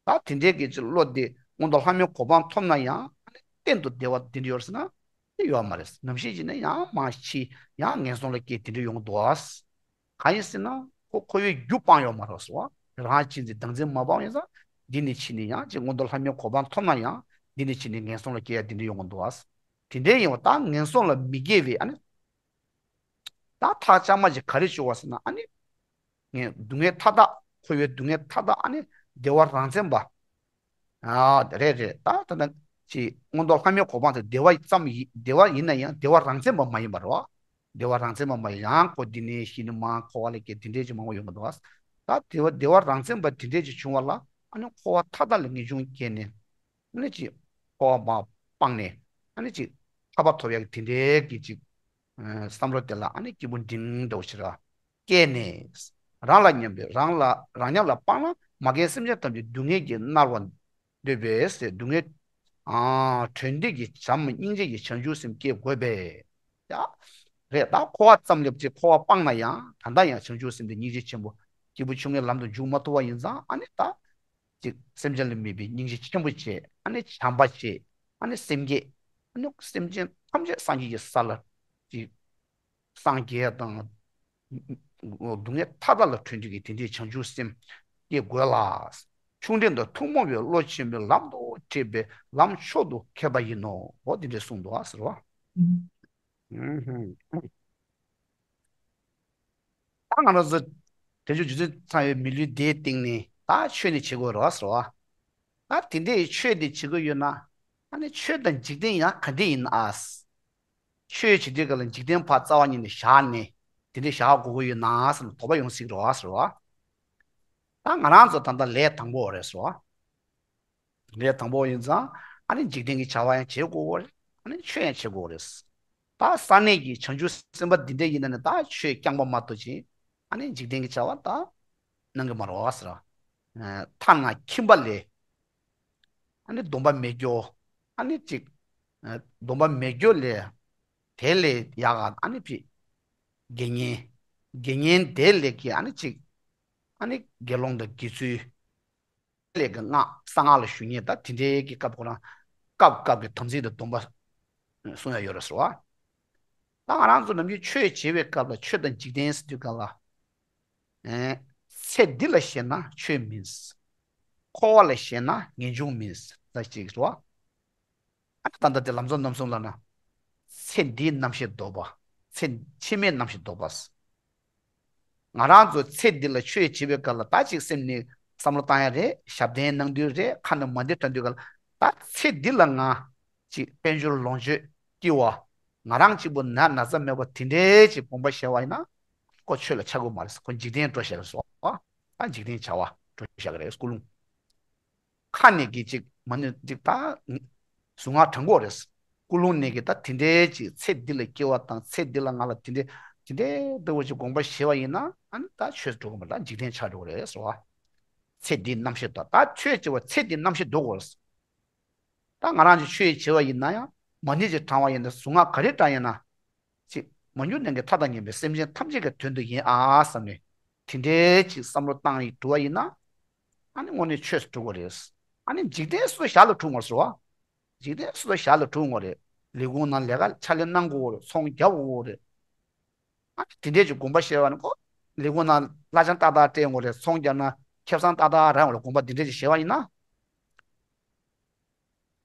ད་དེ་འདྲའི་གི་ཅིག་བློ་དེ་མངོན་མཐོ་ལྷ་མིའི་གོ་འཕང་ཐོབ་ན་ཡང་ཨ་ནི་གཏན་དུ་བདེ་བ་དེ་འདྲ་ཡོད་ཟེར་ན། དེ་ཡོད་མ་རེད། ནམ་ཤེས་ཀྱི་ནི་ཡང་མ་འཆི་ཡང་ངན་སོང་ལ་སྐྱེ་དེ་འདྲ་ཡོང་གི་འདུག་ཨ། གང་ཡིན་ཟེར་ན་ཁོ་འཁོར་བའི་རྒྱུ་སྤངས་ཡོད་མ་རེད་སོ། རང་གཅེས་འཛིན་བདག་འཛིན་མ་སྤངས་ཡིན་ཙང་འདི་ནས་ཕྱི་ནས་ཡང་ཅིག་མངོན་མཐོ་ལྷ་མིའི་གོ་འཕང་ཐོབ་ན་ཡང་འདི་ནས་ཕྱི་ནས་ངན་སོང་ལ་སྐྱེ་ཡ་དེ་འདྲ་ཡོང་གི་འདུག་ཨ། དེ་འདྲ་ཡིན་པ་ད་ངན་སོང་ལ་མི་སྐྱེ་བའི་ཨ་ནི། ད་ཐག་གཅོད་མ་ཅིག་ག་རེ་བྱུང་བ་ཟེར་ན་ཨ་ནི། ངས་སྡུག་བསྔལ་མཐའ་དག་འཁོར་བའི་སྡུག་བསྔལ་མཐའ་དག་ཨ་ནི་བདེ་བ་རང་མཚན་པ། ཨ་རེད་རེད། ད་ད་ད་ཅི་མངོན་མཐོ་ལྷ་མིའི་གོ་འཕང་དེ་བདེ་བ་ཙམ་ཡིན། བདེ་བ་ཡིན་ན་ཡང་བདེ་བ་རང་མཚན་པ་མ་ཡིན་པ་རེད་བ། བདེ་བ་རང་མཚན་པ་མ་ཡིན་ཡང་ཁོ་འདི་ནས་གཞི་ནས་མར་འཁོར་བ་ལ་སྐྱེ་དེ་འདྲས་ཅིག་མང་པོ་ཡོང་གི་འདུག་བ། ད་བདེ་བ་བདེ་བ་རང་མཚན་པ་དེ་འདྲས་ཅིག་བྱུང་བ་ལ་ཨ་ནི་འཁོར་བ་མཐའ་དག་ལས་ངེས་འབྱུང་སྐྱེས་ནས། ཨ་ནི་ཅིག་འཁོར་བ་མར་སྤངས་ནས་ཨ་ནི་ཅིག་ཐར་པ་ཐོབ་ཡག་གི་དེ་འདྲའི་གི་ཅིག་ཨ་བསམ་བློ་དེ་ལ་ཨ་ནི་སྐྱིད་པོ་འབྲིང་འདྲ་བོ་ཞིག་ར་སྐྱེས་ནས། རང་ལ་སྙམ་པའི་རང་ལ་རང་ཉམས་ལ་སྤངས་ན་མ་རྒན་སེམས་ཅན་ཐམས་ཅད་སྡུག་བསྔལ་གྱིས་མནར་བར་འདོད་པས་ཟེར། སྡུག་བསྔལ་ཨ་བྲལ་འདོད་ཀྱི་བྱམས་སྙིང་རྗེ་ཡི་བྱང་ཆུབ་སེམས་སྐྱེ་དགོས་པས། ཡ། རེད་ད་འཁོར་བ་ཙམ་སླེབས་ཚེ་འཁོར་བ་སྤངས་ན་ཡང་ད་ལྟ་ཡང་བྱང་ཆུབ་སེམས་དེ་སྙིང་རྗེ་ཆེན་པོ་སྐྱེས་བུ་ཆུང་ངུའི་ལམ་དུ་འཇུག་མ་ཐུབ་པ་ཡིན་ཙང་ཨ་ནི་ད། ཅིག་སེམས་ཅན་ལ་དམིགས་པའི་སྙིང་རྗེ་ཆེན་པོ་བྱས། ཨ་ནི་བྱམས་པ་བྱས། ཨ་ནི་སེམས་བསྐྱེད། ཨ་ནི་སེམས་ཅན་ཐམས་ཅད་སངས་རྒྱས་ཀྱི་ས་ལ་ཅིག་ སངས་རྒྱས་དང་སྡུག་བསྔལ་མཐའ་དག་ལས་གྲོལ་འདོད་ཀྱི་དེ་འདྲའི་བྱང་ཆུབ་སེམས་སྐྱེ་དགོས་ལ། ཆུང་འབྲིང་དང་ཐུན་མོང་བའི་བློ་ཆེན་པོས་ལམ་དུ་ཁྲིད་པའི་ལམ་མཆོག་ཏུ་མཁས་པ་ཡིན་ནོ། འོ་དེ་འདྲས་གསུངས་འདུག་ཟེར་བ། ཨུ་ཧུམ། ད་ང་རང་ཚོ་དལ་འབྱོར་རྒྱུ་མཚན་ཚང་བའི་མི་ལུས་འདིའི་སྟེང་ནས་ད་ཆོས་ནི་བྱེད་དགོས་རེད་བ་ཟེར་བ། ད་དེ་འདྲའི་ཆོས་འདི་བྱེད་དགོས་ཡོད་ན། ཨ་ནི་ཆོས་དང་འཇིག་རྟེན་ཡང་ག་འདྲ་ཡིན་ཨ། ཆོས་བྱེད་དུས་སྐབས་ལ་འཇིག་རྟེན་ཕར་རྩ་བ་ཉིད་ནས་བཞག་ནས་དེ་འདྲའི་བཞག་དགོས་ཀྱི་ཡོད་ན་ཟེར་ནས་དོགས་པ་ཡོང་སྲིད་རེད་བ་ཟེར་བ། ད་ང་རང་ཚོ་ད་ལྟ་ལས་དང་པོ་རེད་ཟེར་བ། ལས་དང་པོ་ཡིན་ཙང་ཨ་ནི་འཇིག་རྟེན་གྱི་བྱ་བ་ཡང་བྱེད་དགོས་རེད། ཨ་ནི་ཆོས་ཡང་བྱེད་དགོས་རེད། ད་ས་གནས་ཀྱི་བྱང་ཆུབ་སེམས་དཔའ་འདི་འདྲ་ཡིན་ན་ནི་ད་ཆོས་རྐྱང་པ་མ་གཏོགས་ཅིག་ཨ་ནི་འཇིག་རྟེན་གྱི་བྱ་བ་ད་གནང་གི་མ་རེད་བ་ཟེར། ཐ་ན་ཁྱིམ་པ་ལས་ཨ་ནི་སྡོམ་པ་མེད་རྒྱུ། ཨ་ནི་ཅིག་སྡོམ་པ་མེད་རྒྱུ་ལས་དེ་ལས་ཡག་ག་ཨ་ནི་ཕི་དགེ་བསྙེན། དགེ་བསྙེན་དེ་ལས་ཀྱི་ཨ་ནི་ཅིག་ཨ་ནི་དགེ་སློང་དང་དགེ་ཚུལ། ལས་ཀྱི་སྔགས་གསང་སྔགས་ལ་ཞུགས་མཁན་ད་དེ་འདྲའི་གི་སྐབས་ཁོ་རང་སྐབས་སྐབས་ཀྱི་དམ་ཚིག་དང་སྡོམ་པ་གསུང་ཡ་ཡོད་རེད་ཟེར་བ། ད་ང་རང་ཚོ་ནམ་རྒྱུན་ཆོས་བྱེད་པའི་སྐབས་ལ་ཆོས་དང་འཇིག་རྟེན་ཟེར་དུས་སྐབས་ལ། ཨེ། ཚེ་འདི་ལ་ཞེན་ན་ཆོས་མིན། འཁོར་བ་ལ་ཞེན་ན་ངེས་འབྱུང་མིན་ཟེར་ཅིག་ཟེར་བ། ཨ་ནི་ད་ལྟ་དེ་ལམ་གཙོ་རྣམ་གསུམ་ལབ་ན། ཚེ་འདིའི་རྣམ་ཤེས་ལྡོག་པ། ཚེ་ཕྱི་མའི་རྣམ་ཤེས་ལྡོག་པ། ང་རང་ཚོ་ཚེ་འདི་ལ་ཆོས་བྱེད་པའི་སྐབས་ལ་ད་ཅིག་སེམས་ནས་བསམ་བློ་བཏང་ཡ་རེད། ཞབས་བརྟན་གནང་དུས་རེད། ཁ་ནས་མ་འདི་དྲན་དུས་སྐབས་ལ་ད་ཚེ་འདི་ལ་ང་ཅིག་དཔལ་འབྱོར་ལོངས་སྤྱོད་སྐྱིད་པ། ང་རང་གཅིག་པུ་ན་ན་ཚ་མེད་པ་དེ་འདྲའི་ཅིག་དགོངས་པ་བཞེས་པ་ཡིན་ན། ཁོ་ཆོས་ལ་ཆགས་ཀྱི་མ་རེད། ཁོ་འཇིག་རྟེན་འགྲོ་བཞག་རེད་ཟེར་བ། ད་འཇིག་རྟེན་བྱ་བ་འགྲོ་བཞག་རེད། ཀུན་སློང་། ཁ་ནས་ཀྱི་ཅིག་མ་ཎི་ཅིག་ད་གཟུངས་སྔགས་བགྲང་གི་ཡོད་རེད། ཀུན་སློང་ནས་ཀྱི་ད་དེ་འདྲའི་ཅིག་ཚེ་འདི་ལ་སྐྱིད་པ་དང་ཚེ་འདི་ལ་ང་ལ་དེ་འདྲའི་དེ་འདྲའི་ལྟ་བུ་ཅིག་དགོངས་པ་བཞེས་པ་ཡིན་ན། ཨ་ནི་ད་ཆོས་འགྲོ་གི་མ་རེད། ད་འཇིག་རྟེན་ཆགས་འགྲོ་གི་རེད་ཟེར་བ། ཚེ་འདིའི་རྣམ་ཤེས་ལྡོག་ད་ཆོས་བྱེད་པ་ཚེ་འདིའི་རྣམ་ཤེས་ལྡོག་གི་ཡོད་རེད། ད་ང་རང་ཚོ་ཆོས་བྱེད་པ་ཡིན་ན་ཡང་མ་ཎི་ཅིག་བགྲང་བ་ཡིན་ན། གཟུངས་སྔགས་ག་རེ་བགྲང་ཡིན་ན། ཅིག་མ་གྱུར་ནམ་མཁའི་མཐའ་དང་མཉམ་པའི་སེམས་ཅན་ཐམས་ཅད་ཀྱི་དོན་དུ་ཡིན་ཨ་བསམ་ནས། དེ་འདྲའི་ཅིག་བསམ་བློ་བཏང་ཡིན་འགྲོ་བ་ཡིན་ན། ཨ་ནི་དངོས་གནས་ཆོས་སུ་འགྲོ་གི་རེད། ཨ་ནི་འཇིག་རྟེན་སུ་ཞར་ལ་འཁྲུལ་ངོ་ཟེར་བ། འཇིག་རྟེན་སུ་ཞར་ལ་འཁྲུལ་ངོ་རེད། ལས་ཁུངས་ནང་ལས་ཀ་ཕྱག་ལས་གནང་དགོས་རེད། ཚོང་རྒྱག་དགོས་རེད། ཨ་ནི་དེ་འདྲས་ཀྱི་དགོངས་པ་བཞེས་པ་ནི་ཁོ། ལས་ཁུངས་ནང་བླ་བྱང་ཏག་ཏག་སྤྲད་དགོས་རེད། ཚོང་རྒྱག་ན་ཁེ་བཟང་ཏག་ཏག་རག་དགོས་རེད། དགོངས་པ་འདི་འདྲས་ཀྱི་བཞེས་པ་ཡིན་ན།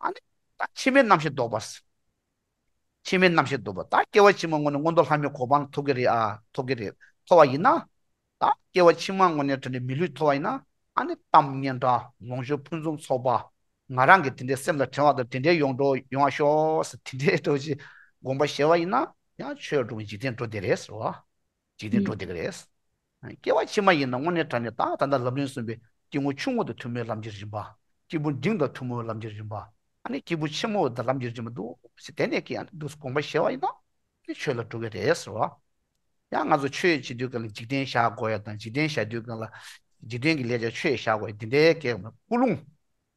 ཨ་ནི་ད་ཕྱི་མའི་རྣམ་ཤེས་ལྡོག་པ། ཕྱི་མའི་རྣམ་ཤེས་ལྡོག་པ། ད་སྐྱེ་བ་ཕྱི་མ་དངོས་གནས་མངོན་མཐོ་ལྷ་མིའི་གོ་འཕང་ཐོབ་ཀྱི་རེད་ཨ། ཐོབ་ཀྱི་རེད། ཐོབ་པ་ཡིན་ན། ད་སྐྱེ་བ་ཕྱི་མ་དངོས་གནས་དྲང་གནས་མི་ལུས་ཐོབ་པ་ཡིན་ན། ཨ་ནི་གཏམ་སྙན་གྲགས་ལོངས་སྤྱོད་ཕུན་སུམ་ཚོགས་པ། ང་རང་གི་དེ་འདྲའི་སེམས་ལ་དྲན་པ་དང་དེ་འདྲའི་ཡོང་འགྲོ་ཡོང་བ་ཤོག་ཟེར་དེ་འདྲའི་འགྲོ་ཅིག་དགོངས་པ་བཞེས་པ་ཡིན་ན། ཡང་ཆོས་འགྲོ་འཇིག་རྟེན་འགྲོ་བསྡད་རེད་ཟེར་བ། འཇིག་རྟེན་འགྲོ་བསྡད་ཀྱི་རེད། སྐྱེ་བ་ཕྱི་མ་ཡིན་ན་དངོས་གནས་དྲང་གནས་ད་ད་ལྟ་ལམ་རིམ་གསུངས་པའི་སྐྱེས་བུ་ཆུང་ངུ་དང་ཐུན་མོང་ལམ་གྱི་རིམ་པ། སྐྱེས་བུ་འབྲིང་དང་ཐུན་མོང་ལམ་གྱི་རིམ་པ། ཨ་ནི་སྐྱེས་བུ་ཆེན་མོ་དང་ལམ་གྱི་རིམ་པ་འདུག་ཟེར་དེ་ནས་ཀྱི་ཨ་ནི་འདུག་དགོངས་པ་བཞེས་པ་ཡིན་ན། ནི་ཆོས་ལ་འགྲོ་གི་རེད་ཟེར་བ། ཡང་ང་ཚོ་ཆོས་བྱེད་དུས་སྒང་ལ་འཇིག་རྟེན་བཞག་དགོས་ཡ་དང་། འཇིག་རྟེན་བཞག་དུས་སྒང་ལ་འཇིག་རྟེན་གྱི་ལས་བྱ་ཆོས་བཞག་དགོས་ཡ་འདི་འདྲའི་སྐད་མ། ཀུན་སློང་།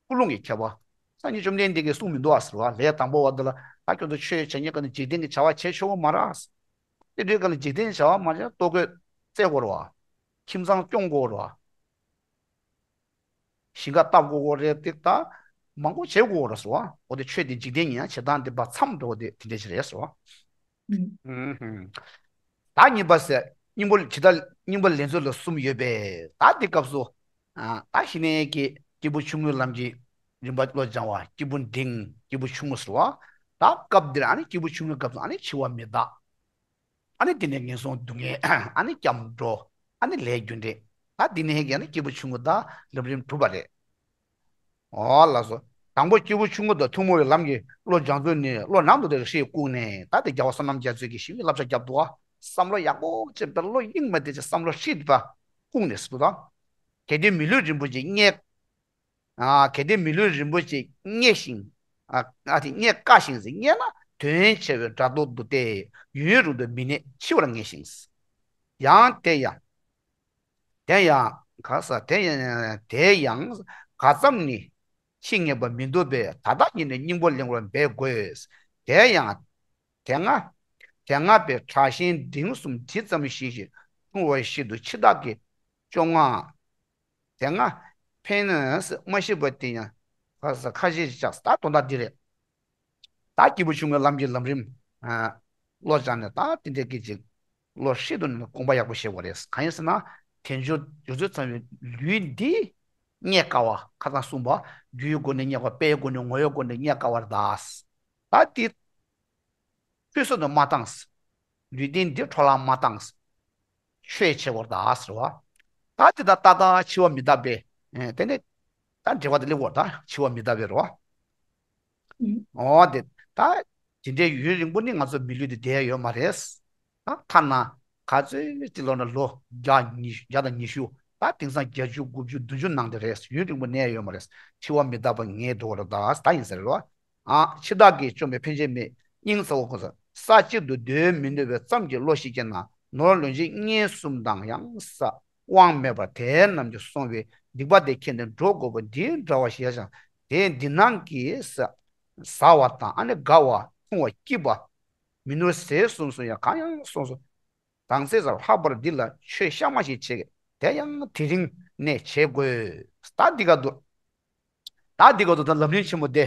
ཀུན་སློང་གི་ཁྱད་པར། སངས་རྒྱས་བཅོམ་ལྡན་འདས་ཀྱིས་གསུངས་མི་འདུག་ཨ་ཟེར་བ། ལས་དང་པོ་བ་འདི་ལ་ད་ཁྱོད་ཚོ་ཆོས་བྱེད་མཁན་ཀུན་ནི་འཇིག་རྟེན་གྱི་བྱ་བ་བྱེད་ཆོག་གི་མ་རེད། དེ་དུས་སྒང་ལ་འཇིག་རྟེན་བྱ་བ་མ་བྱས་ལྟོ་གོས་བཙལ་དགོས་རེད་བ། ཁྱིམ་ཚང་སྐྱོང་དགོས་རེད་བ། ཞིང་ཁ་བཏབ་དགོས་དགོས་རེད། དེ་ད་མང་པོ་བྱེད་དགོས་རེད་ཟེར་བ། འོ་དེ་ཆོས་དེ་འཇིག་རྟེན་ཉིད་ཡང་བྱེད་སྟངས་དེ་བར་མཚམས་འགྲོ་དེ་དེ་འདྲ་ཞིག་རེད་ཟེར་བ། ཨུམ། ད་གཉིས་པ་ཟེར་སྙིང་པོ་ཇི་ལྟར་སྙིང་པོ་ལས་ཚོགས་ལ་གསུམ་ཡོད་པས། ད་དེ་སྐབས་སུ། ཨ། ད་གཞི་ནས་ཀྱི་སྐྱེས་བུ་ཆུང་ངུའི་ལམ་གྱི་རིམ་པ་བློ་སྦྱང་བ། སྐྱེས་བུ་འབྲིང་། སྐྱེས་བུ་ཆུང་ངུ་ཟེར་བ། ད་སྐབས་འདིར་ཨ་ནི་སྐྱེས་བུ་ཆུང་ངུའི་སྐབས་སུ་ཨ་ནི་འཆི་བ་མི་རྟག་ཨ་ནི་དེ་ནས་ངན་སོང་སྡུག་བསྔལ། ཨ་ནི་སྐྱབས་འགྲོ། ཨ་ནི་ལས་རྒྱུ་འབྲས། ད་འདི་ནས་ཀྱི་ཨ་ནི་སྐྱེས་བུ་ཆུང་ངུ་དང་ལམ་རིམ་གྲུབ་པ་རེད། ཨོ་ལགས་སོ། དང་པོ་སྐྱེས་བུ་ཆུང་ངུ་དང་ཐུན་མོང་བའི་ལམ་གྱི་བློ་སྦྱང་ཚུལ་ནི་བློ་ནང་དུ་དེར་ཧྲིལ་བཀུག་ནས། ད་དེ་རྒྱལ་བ་བསོད་ནམས་རྒྱ་མཚོས་ཀྱི་ཞི་བའི་བསླབ་བྱ་བརྒྱབ་འདུག་བ། བསམ་བློ་ཡག་པོ་བྱས་པའི་བློ་དབྱིངས་མ་དེ་ཅིག་བསམ་བློ་ཧྲིལ་པ་བཀུག་ནས་ཟེར་དུས་དང་། གལ་ཏེ་མི་ལུས་རིན་པོ་ཆེ་རྙེད། ཨ། གལ་ཏེ་མི་ལུས་རིན་པོ་ཆེ་རྙེད་ཞིང་། ཨ། ཨ་དེ་རྙེད་དཀའ་ཞིང་ཟེར། རྙེད་ན་དོན་ཆེ་བའི་སྒྲ་མདོ་འདུག་སྟེ། ཡུན་རིང་དུ་མི་གནས་འཆི་བར་ངེས་ཤིང་། ཡང་དེ་ཡང་། དེ་ཡང་ག་ས་དེ་ཡང་དེ་ཡང་ག་ཙམ་ནི་འཆི་ངེས་པ་མི་འདུག་པས། ད་ལྟ་ཉིད་ནས་སྙིང་པོ་ལེན་པར་འབད་དགོས། དེ་ཡང་དེ་སྔ་དེ་སྔ་པའི་དྲག་ཞན་འབྲིང་གསུམ་ཇི་ཙམ་ཞིག་ཞིག་འཁྲུངས་པ་བཞིན་དུ་འཆི་བདག་གི་བཅོ་ལྔ། དེ་སྔ་ཕན་ནས་མ་ཤི་བ་དེ་ཡང་ག་ས་ཁ་ཞེ་ཆགས། ད་དོན་དག་འདི་རེད། ད་སྐྱེས་བུ་ཆུང་ངུའི་ལམ་གྱི་ལམ་རིམ། ཨ། བློ་སྦྱངས་ནས་ད་དེ་འདྲ་གི་ཅིག་ བློ་ཧྲིལ་དུ་ནས་དགོངས་པ་ཡག་པོ་བཞེས་དགོས་རེད། གང་ཡིན་ཟེར་ན། དལ་འབྱོར་རྒྱུ་ཚོད་ཚང་བའི་ལུས་འདི་རྙེད་དཀའ་བ། ཁ་སང་གསུངས་པ། རྒྱུའི་སྒོ་ནས་རྙེད་དཀའ་བ། དཔེའི་སྒོ་ནས་རྙེད་དཀའ་བ། དཔེའི་སྒོ་ནས་རྙེད་དཀའ་བ་རེད་ད། ད་འདི་ཆུད་ཟོས་དུ་མ་བཏང་། ལུས་རྟེན་འདི་འཕྲོ་བརླག་མ་བཏང་། ཆོས་བྱེད་དགོས་རེད་ད་ཟེར་བ། ད་འདི་ད་ལྟ་ད་འཆི་བ་མི་རྟག་པས། ཨེ། དེ་ནས་ད་འགྲེལ་པ་དེ་སླེབས་དགོས་རེད་ད། འཆི་བ་མི་རྟག་པས་རེད་བ། ཨོ་དེ་ད་དེ་འདྲའི་ཡུན་རིང་པོ་ནི་ང་ཚོ་མི་ལུས་འདི་བསྡད་ཡ་ཡོད་མ་རེད། ད་ཐ་ན་ག་ཚོད་ཅིག་ལོ་ན་ལོ་བརྒྱ་ཉི་བརྒྱ་དང་ཉི་ཤུ། ད་དེང་སང་བརྒྱད་ཅུ་དགུ་བཅུ་བདུན་ཅུ་ནང་དེ་རེད། ཡུན་རིང་པོ་གནས་ཡ་ཡོད་མ་རེད། འཆི་བ་མི་རྟག་པ་ངེས་འགྲོ་བ་རེད་ད། ད་ཡིན་ས་རེད་བ། ཨ། འཆི་བདག་གིས་བཅོམ་པས་ཕན་ཆད་མེད། སྙིང་ཟ་བ་གོ་ས། ས་གཅིག་ཏུ་སྡོད་མི་ནུས་པའི་ཙམ་གྱི་བློ་ཞིག་སྐྱེས་ན། ནོར་ལོངས་སྤྱོད་དངོས་གསུམ་དང་ཡང་ས་དབང་མེད་པར་དེ་རྣམས་ཀྱིས་བསྲུང་བའི་སྡིག་པ་དེ་ཁྱེར་ནས་འགྲོ་དགོས་པ་འདི་འདྲ་བ་ཞེས་ཀྱང་། དེ་འདི་སྣང་གིས་ས་ཟ་བ་དང་། ཨ་ནི་དགའ་བ། འཐུང་བ། སྐྱིད་པ། མི་ནོར་ཟས་གསུམ་སོགས་ཡང་གང་ཡང་གསུངས་སོ། དང་ཚེ་ས་ལྷག་པར་འདི་ལ་ཆོས་གཤའ་མ་ཞིག་བྱེད། དེ་ཡང་དེ་རིང་ནས་བྱེད་དགོས། ད་འདི་ག་འདུག་ད་འདི་ག་འདུག་ད་ལམ་རིམ་ཆེན་མོ་དེ།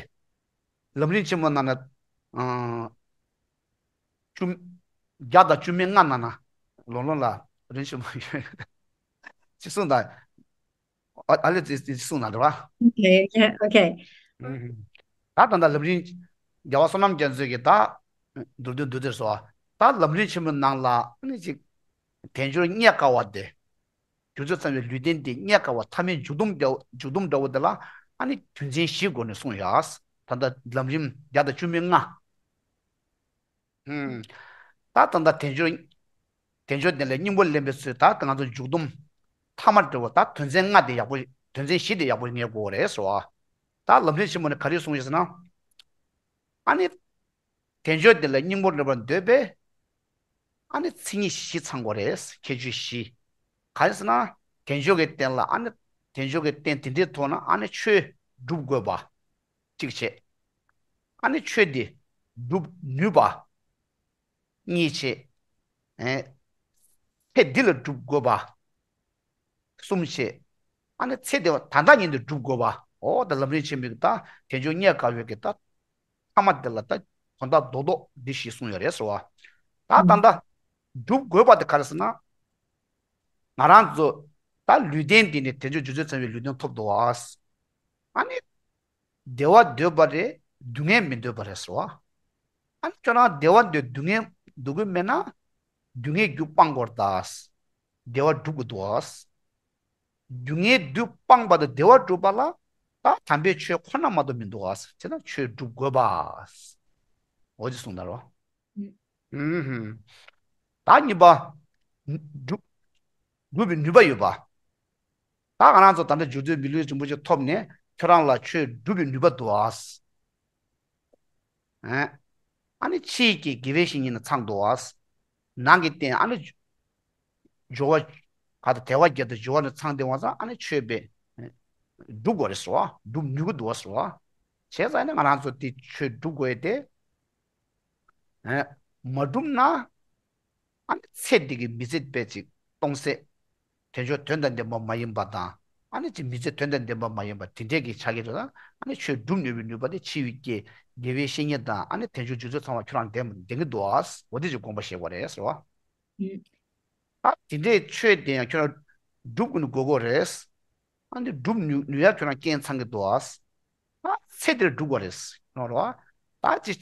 ལམ་རིམ་ཆེན་མོ་ནང་ན། ཨ། བཅུ། བརྒྱ་དང་བཅུ་མེད་ལྔ་ནང་ན། ལོ་ལོ་ལ་རིམ་ཆེན་མོ་ཡོད། ཅི་གསུངས་དང་། ཨ་ཨ་ལེ་ཙི་ཙི་གསུངས་ན་འདྲ་བ། Okay, yeah, okay. ད་ད་ལྟ་ལམ་རིམ། རྒྱལ་བ་བསོད་ནམས་རྒྱ་མཚོས་ཀྱི་ད་མདོར་བསྡུས་འདུག་དེར་སོ། ད་ལམ་རིམ་ཆེན་མོའི་ནང་ལ་ཨ་ནི་ཅིག་དལ་འབྱོར་རྙེད་དཀའ་བ་དེ། རྒྱུ་ཚོད་ཚང་བའི་ལུས་རྟེན་དེ་རྙེད་དཀའ་བ། ཐ་མའི་མཇུག་སྡོམ་འདྲ་བོ། མཇུག་སྡོམ་འདྲ་བོ་དེ་ལ་ཨ་ནི་དོན་ཚན་བཞིའི་སྒོ་ནས་གསུངས་ཡོད། ད་ལྟ་ལམ་རིམ་བརྒྱ་དང་བཅུ་མེད་ལྔ། ཨུམ། ད་ད་ལྟ་དལ་འབྱོར། དལ་འབྱོར་དེ་ལ་སྙིང་པོ་ལེན་པའི་ཚུལ། ད་ང་ཚོ་མཇུག་སྡོམ་ཐ་མ་འདྲ་བོ། ད་དོན་ཚན་ལྔ་དེ་ཡག་པོ། དོན་ཚན་བཞི་དེ་ཡག་པོ་ངེས་དགོས་རེད་ཟེར་བ། ད་ལམ་རིམ་ཆེན་མོ་ནས་ག་རེ་གསུངས་ཡོད་ཟེར་ན། ཨ་ནི། དལ་འབྱོར་དེ་ལ་སྙིང་པོར་ལེན་པར་འདོད་པས། ཨ་ནི་མཚན་ཉིད་བཞི་ཚང་དགོས་རེད། ཁྱད་ཆོས་བཞི། ག་རེ་ཟེར་ན། དལ་འབྱོར་གྱི་རྟེན་ལ་ཨ་ནི། དལ་འབྱོར་གྱི་རྟེན་དེ་འདྲའི་ཐོག་ན་ཨ་ནི་ཆོས་སྒྲུབ་དགོས་པ། གཅིག་བྱས། ཨ་ནི་ཆོས་དེ་སྒྲུབ་ནུས་པ། གཉིས་བྱས། ཨེ། ཚེ་འདི་ལ་སྒྲུབ་དགོས་པ། གསུམ་བྱས། ཨ་ནི་ཚེ་འདི་ད་ལྟ་ཉིད་དུ་སྒྲུབ་དགོས་པ། འོ་ད་ལམ་རིམ་ཆེན་མོའི་ད་དལ་འབྱོར་རྙེད་དཀའ་བའི་གི་ད་ཐ་མ་དེ་ལ་ད་དོན་དག་རྡོག་རྡོག་འདི་བཞི་གསུངས་ཡོད་རེད་ཟེར་བ། ད་ད་ལྟ་སྒྲུབ་དགོས་པ་དེ་ག་རེ་ཟེར་ན། ང་རང་ཚོ་ད་ལུས་རྟེན་འདི་ནས་དལ་འབྱོར་རྒྱུ་ཚོད་ཚང་བའི་ལུས་རྟེན་ཐོབ་འདུག་བ། ཨ་ནི། བདེ་བ་འདོད་པ་རེད། སྡུག་བསྔལ་མི་འདོད་པ་རེད་ཟེར་བ། ཨ་ནི་ཁྱོད་རང་བདེ་བ་འདོད། སྡུག་བསྔལ་འདོད་ཀྱི་མེད་ན། སྡུག་བསྔལ་རྒྱུ་སྤང་དགོས་རེད་ད། བདེ་བ་སྒྲུབ་དགོས་འདུག་བ། སྡུག་བསྔལ་རྒྱུ་སྤངས་པ་དང་བདེ་བ་སྒྲུབ་པ་ལ་ད་དམ་པའི་ཆོས་ཁོ་ན་མ་གཏོགས་མི་འདུག་བ། བྱས་ན་ཆོས་སྒྲུབ་དགོས་པ། འོ་ཅི་གསུངས་ད་རོ། ཨུམ། ད་གཉིས་པ། སྒྲུབ། སྒྲུབ་པའི་ནུས་པ་ཡོད་པ། ད་ང་རང་ཚོ་ད་ལྟ་རྒྱུ་མཚན་མི་ལུས་རིན་པོ་ཆེ་ཐོབ་ནས་ཁྱོད་རང་ལ་ཆོས་སྒྲུབ་པའི་ནུས་པ་འདུག་ཨ། ཨ་ནི་ཕྱི་ཡི་དགེ་བའི་བཤེས་གཉེན་ནི་ཚང་འདུག་ཨ། ནང་གི་རྟེན་ཨ་ནི་སྦྱོར་བ་ག་དང་དལ་བ་བརྒྱད་དང་སྦྱོར་བ་ནི་ཚང་བསྡད་པ་ཙང་ཨ་ནི་ཆོས་པས་སྒྲུབ་དགོས་རེད་ཟེར་བ། སྒྲུབ་ནུས་ཀྱི་འདུག་ཟེར་བ། བྱས་ཙང་ནི་ང་རང་ཚོ་དེ་ཆོས་སྒྲུབ་དགོས་ཏེ། ཨ། མ་སྒྲུབ་ན། ཨ་ནི་ཚེ་འདི་གི་མི་ཚེ་དཔེ་ཅིག་སྟོང་ཟད། དལ་འབྱོར་དོན་དང་ལྡན་པ་མ་ཡིན་པ་དང་། ཨ་ནི་ཅིག་མི་ཚེ་དོན་དང་ལྡན་པ་མ་ཡིན་པ་དེ་འདྲས་ཀྱི་ཆ་གི་རེད་ལ། ཨ་ནི་ཆོས་སྒྲུབ་ནུས་པའི་ནུས་པ་དེ་ཕྱི་ཡི་དགེ་དགེ་བའི་བཤེས་གཉེན་དང་ཨ་ནི་དལ་འབྱོར་རྒྱུ་ཚོད་ཚང་བ་ཁྱོད་རང་ལྡན་ལྡན་གྱི་འདུག་ཨ། འོ་དེ་ཅིག་དགོངས་པ་བཞེས་དགོས་རེད་ཟེར་བ། ཨ་དེ་འདྲས་ཆོས་དེ་ཡང་ཁྱོད་རང་སྒྲུབ་དགོས་ནི་དགོས་དགོས་རེད། ཨ་འདི་སྒྲུབ་ནུས་ནུས་ཡ་ཁྱོད་རང་རྐྱེན་ཚང་གི་འདུག་ཨ། ད་ཚེ་འདིར་སྒྲུབ་དགོས་རེད། ཡོང་རོགས། ད་ཅི།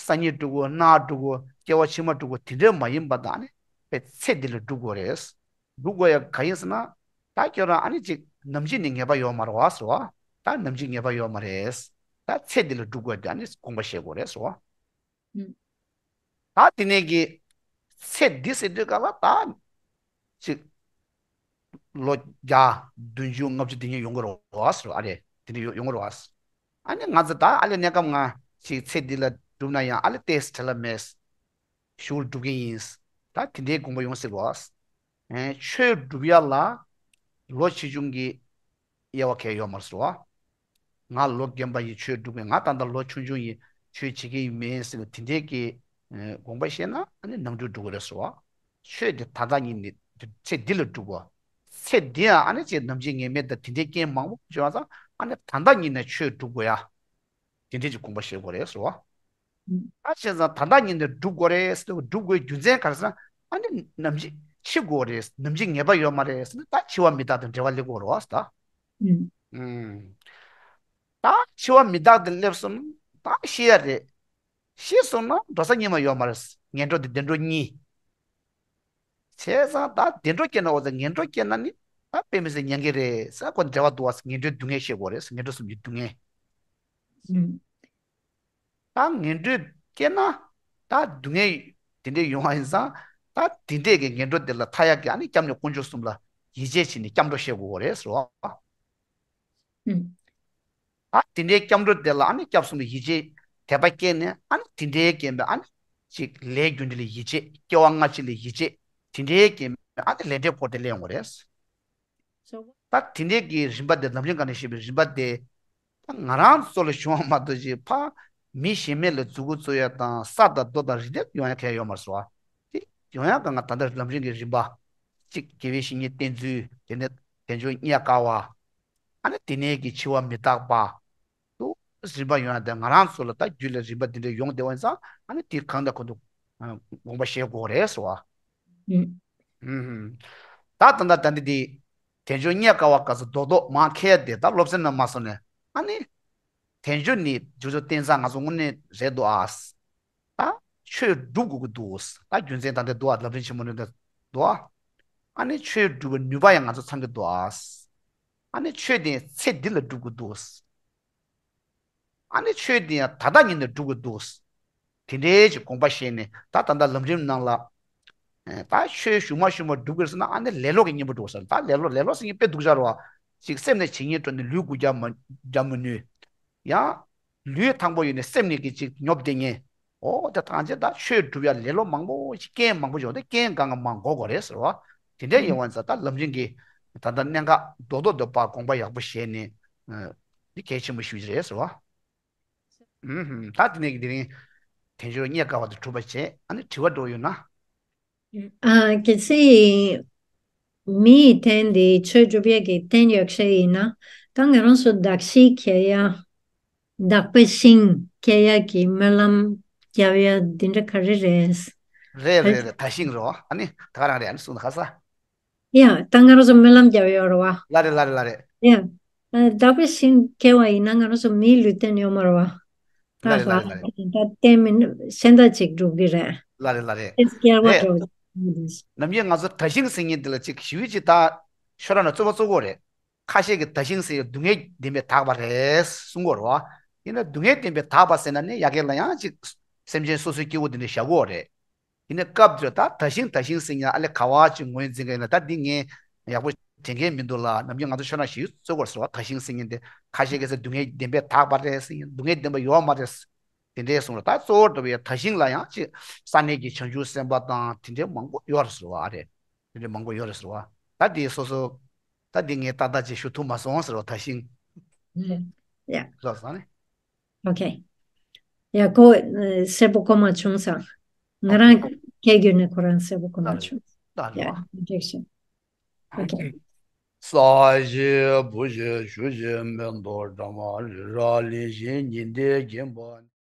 སང་ཉིན་སྒྲུབ་དགོས། གནངས་སྒྲུབ་དགོས། སྐྱེ་བ་ཕྱི་མ་སྒྲུབ་དགོས། དེ་འདྲས་མ་ཡིན་པ་དང་ནི། པའི་ཚེ་འདི་ལ་སྒྲུབ་དགོས་རེད། སྒྲུབ་དགོས་ཡ་ག་ཡིན་ཟེར་ན། ད་ཁྱོད་རང་ཨ་ནི་ཅིག་ནམ་འཆི་ནི་ངེས་པ་ཡོད་མ་རེད་བ་ཟེར་བ། ད་ནམ་འཆི་ངེས་པ་ཡོད་མ་རེད། ད་ཚེ་འདི་ལ་སྒྲུབ་དགོས་ཡ་དེ་ཨ་ནི་དགོངས་པ་བཞེས་དགོས་རེད་ཟེར་བ། ད་དེ་ནས་ཀྱི་ཚེ་འདི་ཟེར་དུས་སྐབས་ལ་ད་ཅིག་ལོ་བརྒྱ་བདུན་ཅུ་ལྔ་བཅུ་དེ་ཉིད་ཡོང་གི་རེད་བ་ཟེར་བ། ཨ་རེ་དེ་འདྲ་ཡོང་གི་རེད་བ། ཨ་ནི་ང་ཚོ་ད་ཨ་ལས་གནས་སྐབས་ང་ཅིག་ཚེ་འདི་ལ་སྒྲུབ་ན་ཡང་ཨ་ལས་ཏེས་བྲེལ་བ་མེད། ཞུ་སྒྲུབ་ཀྱི་ཡིན། ད་དེ་འདྲའི་དགོངས་པ་ཡོང་སྲིད་བ། ཆོས་སྒྲུབ་ཡ་ལ་ལོ་ཆེ་ཆུང་གི་དབྱེ་བ་གང་ཡང་ཡོད་མ་རེད་ཟེར་བ། ང་ལོ་རྒན་པ་ཡིན་ཆོས་སྒྲུབ་མཁན། ང་ད་ལྟ་ལོ་ཆུང་ཆུང་ཡིན་ཆོས་བྱེད་ཀྱི་ཡིན་མིན་ཟེར་བ་དེ་འདྲའི་གི་དགོངས་པ་བཞེས་ན་ཨ་ནི་ནམ་རྒྱུན་སྒྲུབ་ཀྱི་རེད་ཟེར་བ། ཆོས་དེ་ད་ལྟ་ཉིད་ནས་ཚེ་འདི་ལ་སྒྲུབ་པ། ཚེ་འདི་ཡང་ཨ་ནི་ཅིག་ནམ་འཆི་ངེས་མེད་དང་དེ་འདྲའི་རྐྱེན་མང་པོ་བྱུང་བ་ཙང་ཨ་ནི་ད་ལྟ་ཉིད་ནས་ཆོས་སྒྲུབ་དགོས་ཡ། དེ་འདྲས་ཀྱི་དགོངས་པ་བཞེས་དགོས་རེད་ཟེར་བ། ཨ་བྱས་ཙང་ད་ལྟ་ཉིད་ནས་སྒྲུབ་དགོས་རེད་ཟེར་བ། སྒྲུབ་དགོས་རྒྱུ་མཚན་ག་རེ་ཟེར་ན། ཨ་ནི་ནམ་འཆི་འཆི་དགོས་རེད། ནམ་འཆི་ངེས་པ་ཡོད་མ་རེད་ཟེར་ན། ད་འཆི་བ་མི་རྟག་དང་འབྲེལ་བ་སླེབས་དགོས་རེད་བ་ད། ཨུམ། ཨུམ། ད་འཆི་བ་མི་རྟག་དེ་སླེབས་སོང་ན་ད་ཤི་ཡ་རེད། ཤི་སོང་ན་འགྲོ་ས་གཉིས་མ་ཡོད་མ་རེད། ངན་འགྲོ་དང་བདེ་འགྲོ་གཉིས། བྱས་ཙང་ད་བདེ་འགྲོ་སྐྱེས་ན་འོ་ཙང་ངན་འགྲོ་སྐྱེས་ན་ནི་ད་དཔེ་མི་སྲིད་ཉན་གི་རེད་ཟེར། ཁོ་འབྲེལ་བ་འདུག་བ། ངན་འགྲོའི་སྡུག་བསྔལ་ཤེས་དགོས་རེད། ངན་འགྲོ་གསུམ་གྱི་སྡུག་བསྔལ། ཨུམ། ད་ངན་འགྲོ་སྐྱེས་ན་ད་སྡུག་བསྔལ་དེ་འདྲའི་ཡོང་བ་ཡིན་ཙང་། ད་དེ་འདྲས་ཀྱི་ངན་འགྲོ་དེ་ལ་ཐར་ཡག་གི་ཨ་ནི་སྐྱབས་གནས་དཀོན་མཆོག་གསུམ་ལ་ཡིད་ཆེས་བྱས་ནས་སྐྱབས་འགྲོ་བྱེད་དགོས་རེད་ཟེར་བ། ཨུམ། ད་དེ་འདྲའི་སྐྱབས་འགྲོ་དེ་ལ་ཨ་ནི་སྐྱབས་གསུམ་ལ་ཡིད་ཆེས་དད་པ་སྐྱེས་ནས། ཨ་ནི་དེ་འདྲའི་རྐྱེན་པས་ཨ་ནི་ཅིག་ལས་རྒྱུ་འབྲས་ལ་ཡིད་ཆེས། སྐྱེ་བ་སྔ་ཕྱི་ལ་ཡིད་ཆེས། དེ་འདྲའི་རྐྱེན་པས་ཨ་ནི་ལས་འབྲས་སྐོར་དེ་སླེབས་ཡོང་གི་རེད། ད་དེ་འདྲའི་གི་རིམ་པ་དེ་ལམ་རིམ་སྒང་ནས་བཤད་པའི་རིམ་པ་དེ། ད་ང་རང་ཚོ་ལ་བྱུང་བ་མ་གཏོགས་ཅིག་ཕ་མི་གཞན་མེད་ལ་མཛུབ་གུ་བཙུགས་ཡ་དང་ས་དང་རྡོ་དང་རི་དེ་ཡོང་ཡ་གང་ཡང་ཡོད་མ་རེད་ཟེར་བ། དེ་ཡོང་ཡ་གང་ང་ད་ལྟ་ལམ་རིམ་གྱི་རིམ་པ། གཅིག་དགེ་བའི་བཤེས་གཉེན་བསྟེན་ཚུལ། དེ་ནས་དལ་འབྱོར་རྙེད་དཀའ་བ། ཨ་ནི་དེ་ནས་ཀྱི་འཆི་བ་མི་རྟག་པ། དུ་རིམ་པ་ཡོང་ཡ་དེ་ང་རང་ཚོ་ལ་ད་རྒྱུད་ལ་རིམ་པ་འདི་འདྲ་ཡོང་བསྡད་པ་ཡིན་ཙང་། ཨ་ནི་དེ་གང་དང་གང་དུ་ཨ་དགོངས་པ་བཞེས་དགོས་རེད་ཟེར་བ། ཨུམ། ཨུམ། ད་ད་ད་ད་འདི་འདི་དལ་འབྱོར་རྙེད་དཀའ་བ་སྐབས་སུ་རྡོག་རྡོག་མར་འཁྱེར་ཡ་དེ་ད་སློབ་ཚན་ནང་མ་སོང་ནས། ཨ་ནི་དལ་འབྱོར་ནི་རྒྱུ་ཚོ་བརྟེན་ས་ང་ཚོ་དངོས་གནས་རེད་འདུག་ཨ། ད་ཆོས་སྒྲུབ་དགོས་ཀྱི་འདུག་ད་རྒྱུ་མཚན་ད་འདི་འདུག་ཨ། ལམ་རིམ་ཆེན་མོ་འདི་འདུག་ཨ། ཨ་ནི་ཆོས་སྒྲུབ་པའི་ནུས་པ་ཡང་ང་ཚོ་ཚང་གི་འདུག་ཨ། ཨ་ནི་ཆོས་དེ་ཚེ་འདི་ལ་སྒྲུབ་དགོས་འདུག་ཨ་ནི་ཆོས་དེ་ཡང་ད་ལྟ་ཉིད་ནས་སྒྲུབ་དགོས་འདུག་དེ་འདྲའི་ཅིག་དགོངས་པ་བཞེས་ནས། ད་ད་ལྟ་ལམ་རིམ་ནང་ལ། ཨེ། ད་ཆོས་གཞུག་མ་གཞུག་མ་སྒྲུབ་དགོས་ཟེར་ན། ཨ་ནི་ལེ་ལོ་གི་གཉེན་པོ་འགྲོ་ཟེར། ད་ལེ་ལོ་ལེ་ལོ་ཟེར་མཁན་དཔེ་སྡུག་ཅག་རེད་བ། ཅིག་སེམས་ནས་བྱེད་སྙིང་བྲོ་ནས་ལུས་འགུལ་རྒྱག་མ་རྒྱག་མི་ནུས། ཡང་ལུས་ཐང་པོ་ཡོད་ནས་སེམས་ནས་ཀྱི་ཅིག་ཉོབ་བསྡད་མཁན། འོ་དེ་ཐང་ཆེན་ད་ཆོས་སྒྲུབ་ཡ་ལེ་ལོ་མང་པོ་ཞིག་རྐྱེན་མང་པོ་ཡོང་དུས་རྐྱེན་གང་ག་མང་དགོས་དགོས་རེད་ཟེར་བ། དེ་འདྲའི་ཡོང་བ་ཡིན་ཙང་ད་ལམ་རིམ་གྱི་ད་ལྟ་གནད་འགག་རྡོག་རྡོག་འདི་ཕར་དགོངས་པ་ཡག་པོ་བཞེས་ནས། ཨ། འདི་གལ་ཆེན་པོ་ཞེ་པོ་ཅིག་རེད་ཟེར་བ། ཨུམ། ད་དེ་ནས་ཀྱི་དེ་རིང་དལ་འབྱོར་རྙེད་དཀའ་བ་དེ་གྲུབ་པ་བྱས། ཨ་ནི་དྲི་བ་འདྲ་བོ་ཡོད་ན། ཨ། གལ་སྲིད་མི་ཡི་རྟེན་དེ་ཆོས་སྒྲུབ་ཡས་ཀྱི་རྟེན་ཡོད་ཤེས་ཡིན་ན། ད་ང་རང་ཚོ་དག་ཤིང་འཁྱེར་ཡ། དག་པའི་ཤིང་འཁྱེར་ཡ་གི་སྨོན་ལམ་རྒྱབ་ཡ་འདི་འདྲ་ག་རེ་རེད། རེད་རེད་རེད། དག་ཤིང་རེད་བ། ཨ་ནི་ད་ག་རང་རེད། ཨ་ནི་གསུངས་ན་ཁ་ས། ཡ། ད་ང་རང་ཚོ་སྨོན་ལམ་རྒྱབ་ཡོད་རེད་བ། ལ་རེད་ལ་རེད་ལ་རེད། ཡ། ཨ། དག་པའི་ཤིང་འཁྱེར་བ་ཡིན་ན་ང་རང་ཚོ་མིའི་ལུས་རྟེན་ཡོད་མ་རེད་བ། ད་ལ་རེད་ལ་རེད་ལ་རེད། ད་རྟེན་མིན་གཞན་དག་ཅིག་སྒྲུབ་གི་རེད། ལ་རེད་ལ་རེད། དེ་སྐྱེ་བ་རེད། འགྲོ་གི་རེད། ནམ་རྒྱུན་ང་ཚོ་དག་ཤིང་ཟེར་མཁན་འདི་ལ་ཅིག་ཞི་བའི་ཅིག་ད་ཤོ་ར་ན་རྩོད་པ་རྩོད་གོ་རེད། ཁ་ཤས་ཀྱིས་དག་ཤིང་ཟེར་ཡ་སྡུག་བསྔལ་བདེན་པས་དག་པ་རེད་གསུང་གོ་རེད་བ། ཡིན་ན་སྡུག་བསྔལ་བདེན་པས་དག་པ་ཟེར་ན་ནི་ཡ་གི་ལ་ཡང་ཅིག་སེམས་ཅན་སོ་སོའི་སྐྱེ་བོ་འདི་འདྲ་བཞག་གོ་རེད། ཡིན་ན་སྐབས་དེར་ད་དག་ཤིང་དག་ཤིང་ཟེར་ཡ་ཨ་ལས་ག་བ་ཅིག་ངོས་འཛིན་གི་ཡིན་ན། ད་འདི་ངས་ཡག་པོ་དྲན་གི་མི་འདུག་ལ། ནམ་རྒྱུན་ང་ཚོ་ཤོ་ན་ཞིག་རྩོད་གོ་ཟེར་བ། དག་ཤིང་ཟེར་མཁན་དེ་ཁ་ཤས་ཀྱིས་ཟེར་སྡུག་བསྔལ་བདེན་པས་དག་པ་རེད་ཟེར། སྡུག་བསྔལ་བདེན་པ་ཡོད་མ་རེད། དེ་འདྲའི་གསུངས་རེད། ད་གཙོ་བོ་འགྲོ་བའི་དག་ཤིང་ལ་ཡང་ཅིག་ས་གནས་ཀྱི་བྱང་ཆུབ་སེམས་དཔའ་དང་དེ་འདྲའི་མང་པོ་ཡོད་རེད་ཟེར་བ། ཨ་རེད། དེ་འདྲའི་མང་པོ་ཡོད་རེད་ཟེར་བ། ད་དེ་སོ་སོ། ད་དེ་ངས་ཏག་ཏག་ཅིག་ཞུ་ཐུབ་མ་སོང་ཟེར་བ། དག་ཤིང་། ཡ། ལགས་སོ་ནི། ཨོ་ཁེ། ཡ། ཁོ་གསལ་པོ་གོ་མ་བྱུང་ས། ང་རང་ཨོ་ཁེ། སྐད་བརྒྱུད་ནས་ཁོ་རང་གསལ་པོ་གོ་མ་བྱུང་། ད་ཡ། ལོ། ཨོ་ཁེ། ས་གཞི་བུ་གཞི་ཆུ་གཞི་མེ་ཏོག་སྒྲོལ་མ་རི་རབ་གླིང་བཞི་ཉི་ཟླའི་བརྒྱན་པ།